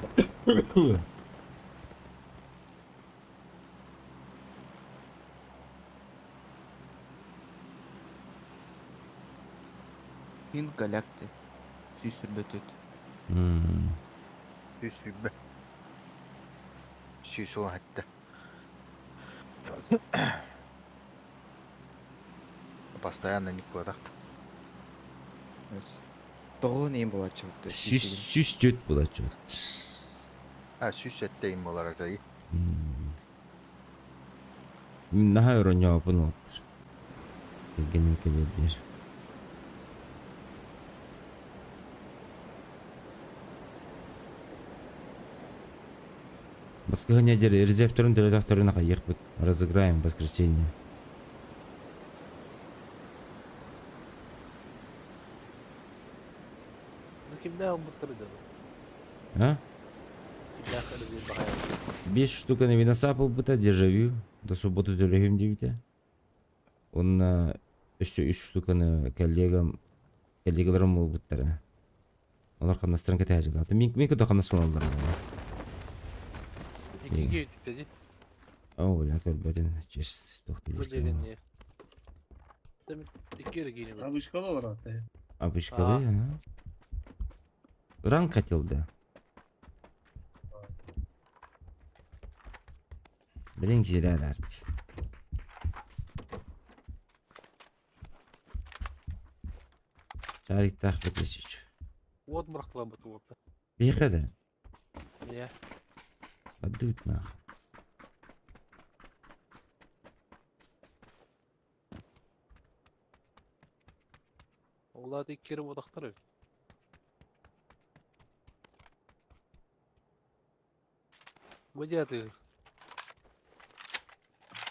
Хин голяк ты. Сүүс сүрбөтүт. 120. 117. Постоянно не куотах. Тоҕо нейм булаччыбыт. 104 булаччыбыт. А 107 им болар это. Наһаа өрөнньоопун уоттар. Кэргэним кэлиэрдиэр. Баскыһыня диэри резервтэрин төлөтөхтөрүн хайыахпыт. Разыграем в воскресенье. Кимнээх ылбыттары да? А? Кимнээх ылбыт баҕайы? Биэс штуканы виносап ылбыта, дежавю. До субботы төлөһүм диэбитэ. Уонна өссө үс штуканы коллегам, коллегаларым ылбыттара. Олор хамнастарын кэтэһэ Мин мин кытта хамнас олаллар. Иккиге үтүтэ О, бля, көрбөтүм. Честь, туох Бу дегенне. Икки эргиини бар. Абышкалы бар аты. Обычкалы, а? Ранг хотел, да. Блин, кизелер арт. Шариктаах бөтөсүч. Уот бырахтылабыт уоппа. Биһиэхэ да. Иә. Поддуть нах. Олар иккери бодахтар эбит. Бу диаты.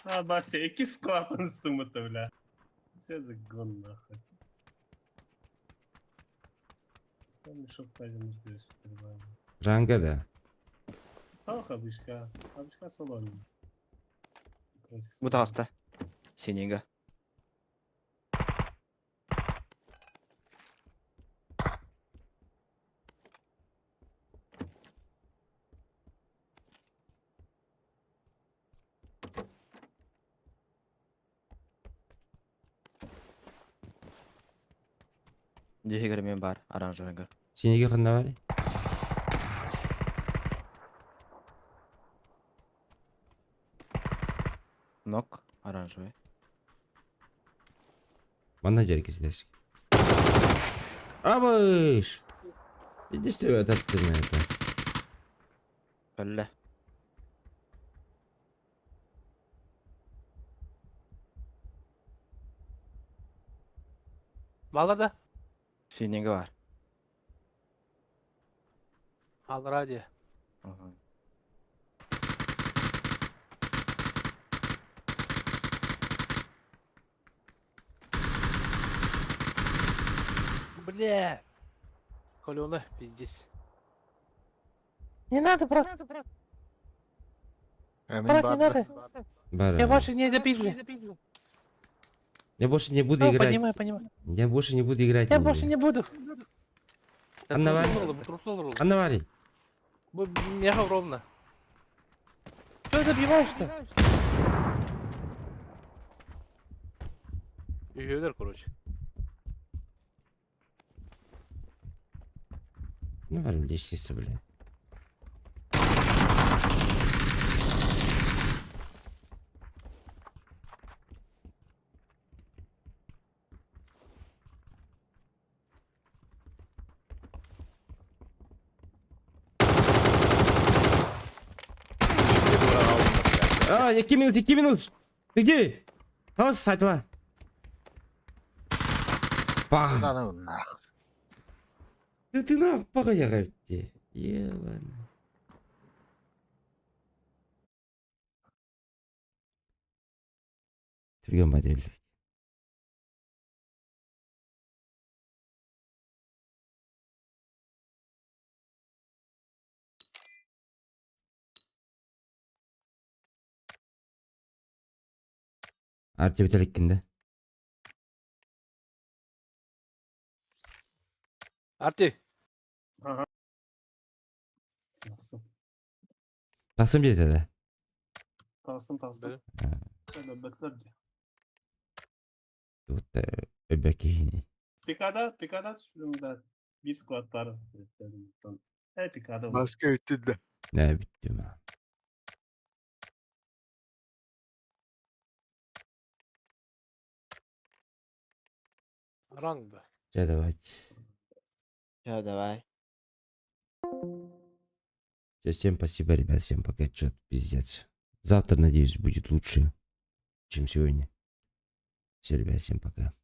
А, Вася, икки склапан стымыта, бля. Все загон, нахуй. Там мешок пойдем здесь. Ранга да. Ах, абышка. Абышка солон. Бу таҕыста. Синега. Дьиһигэр мен бар, оранжевыйга. Синеге ханна бар? Нок, оранжевый. Манна дьэр кисилэс. Абыш! Иди с тебя таптым это. Өллө. Балар да? Синега бар. Алра дии. Ага. Бля. Колёна, пиздец. Не надо, брат. Брат, не надо. Бар. Я больше не допизлю. Я больше не буду Ну, играть. понимаю, понимаю. Я больше не буду играть. Я больше не буду. Анна Варя. Анна Варя. Меха ровно. Чё ты добиваешь-то? Үйелер, короче. Ну, Варя, здесь блядь. А, 2 минут, 2 минут. Ты где? Хас сайтла. Па. Да ну нахуй. Ты на погоди, Ебана. Түргөн модель. Арти бүтэриккин да? Арти! Ага. Тахсым. Тахсым диэтэ да? Тахсым, тахсым. Өлбөттөр дии. Вот өбө киһини. Пикада, пикада түспүтүм да биир склад бар. Э, пикада. Маска үттүдэ. Нэ бүттүм. Ранг да. Чэ, давайте. Все, давай. Всё, всем спасибо, ребят, всем пока, чё пиздец. Завтра, надеюсь, будет лучше, чем сегодня. Все, ребят, всем пока.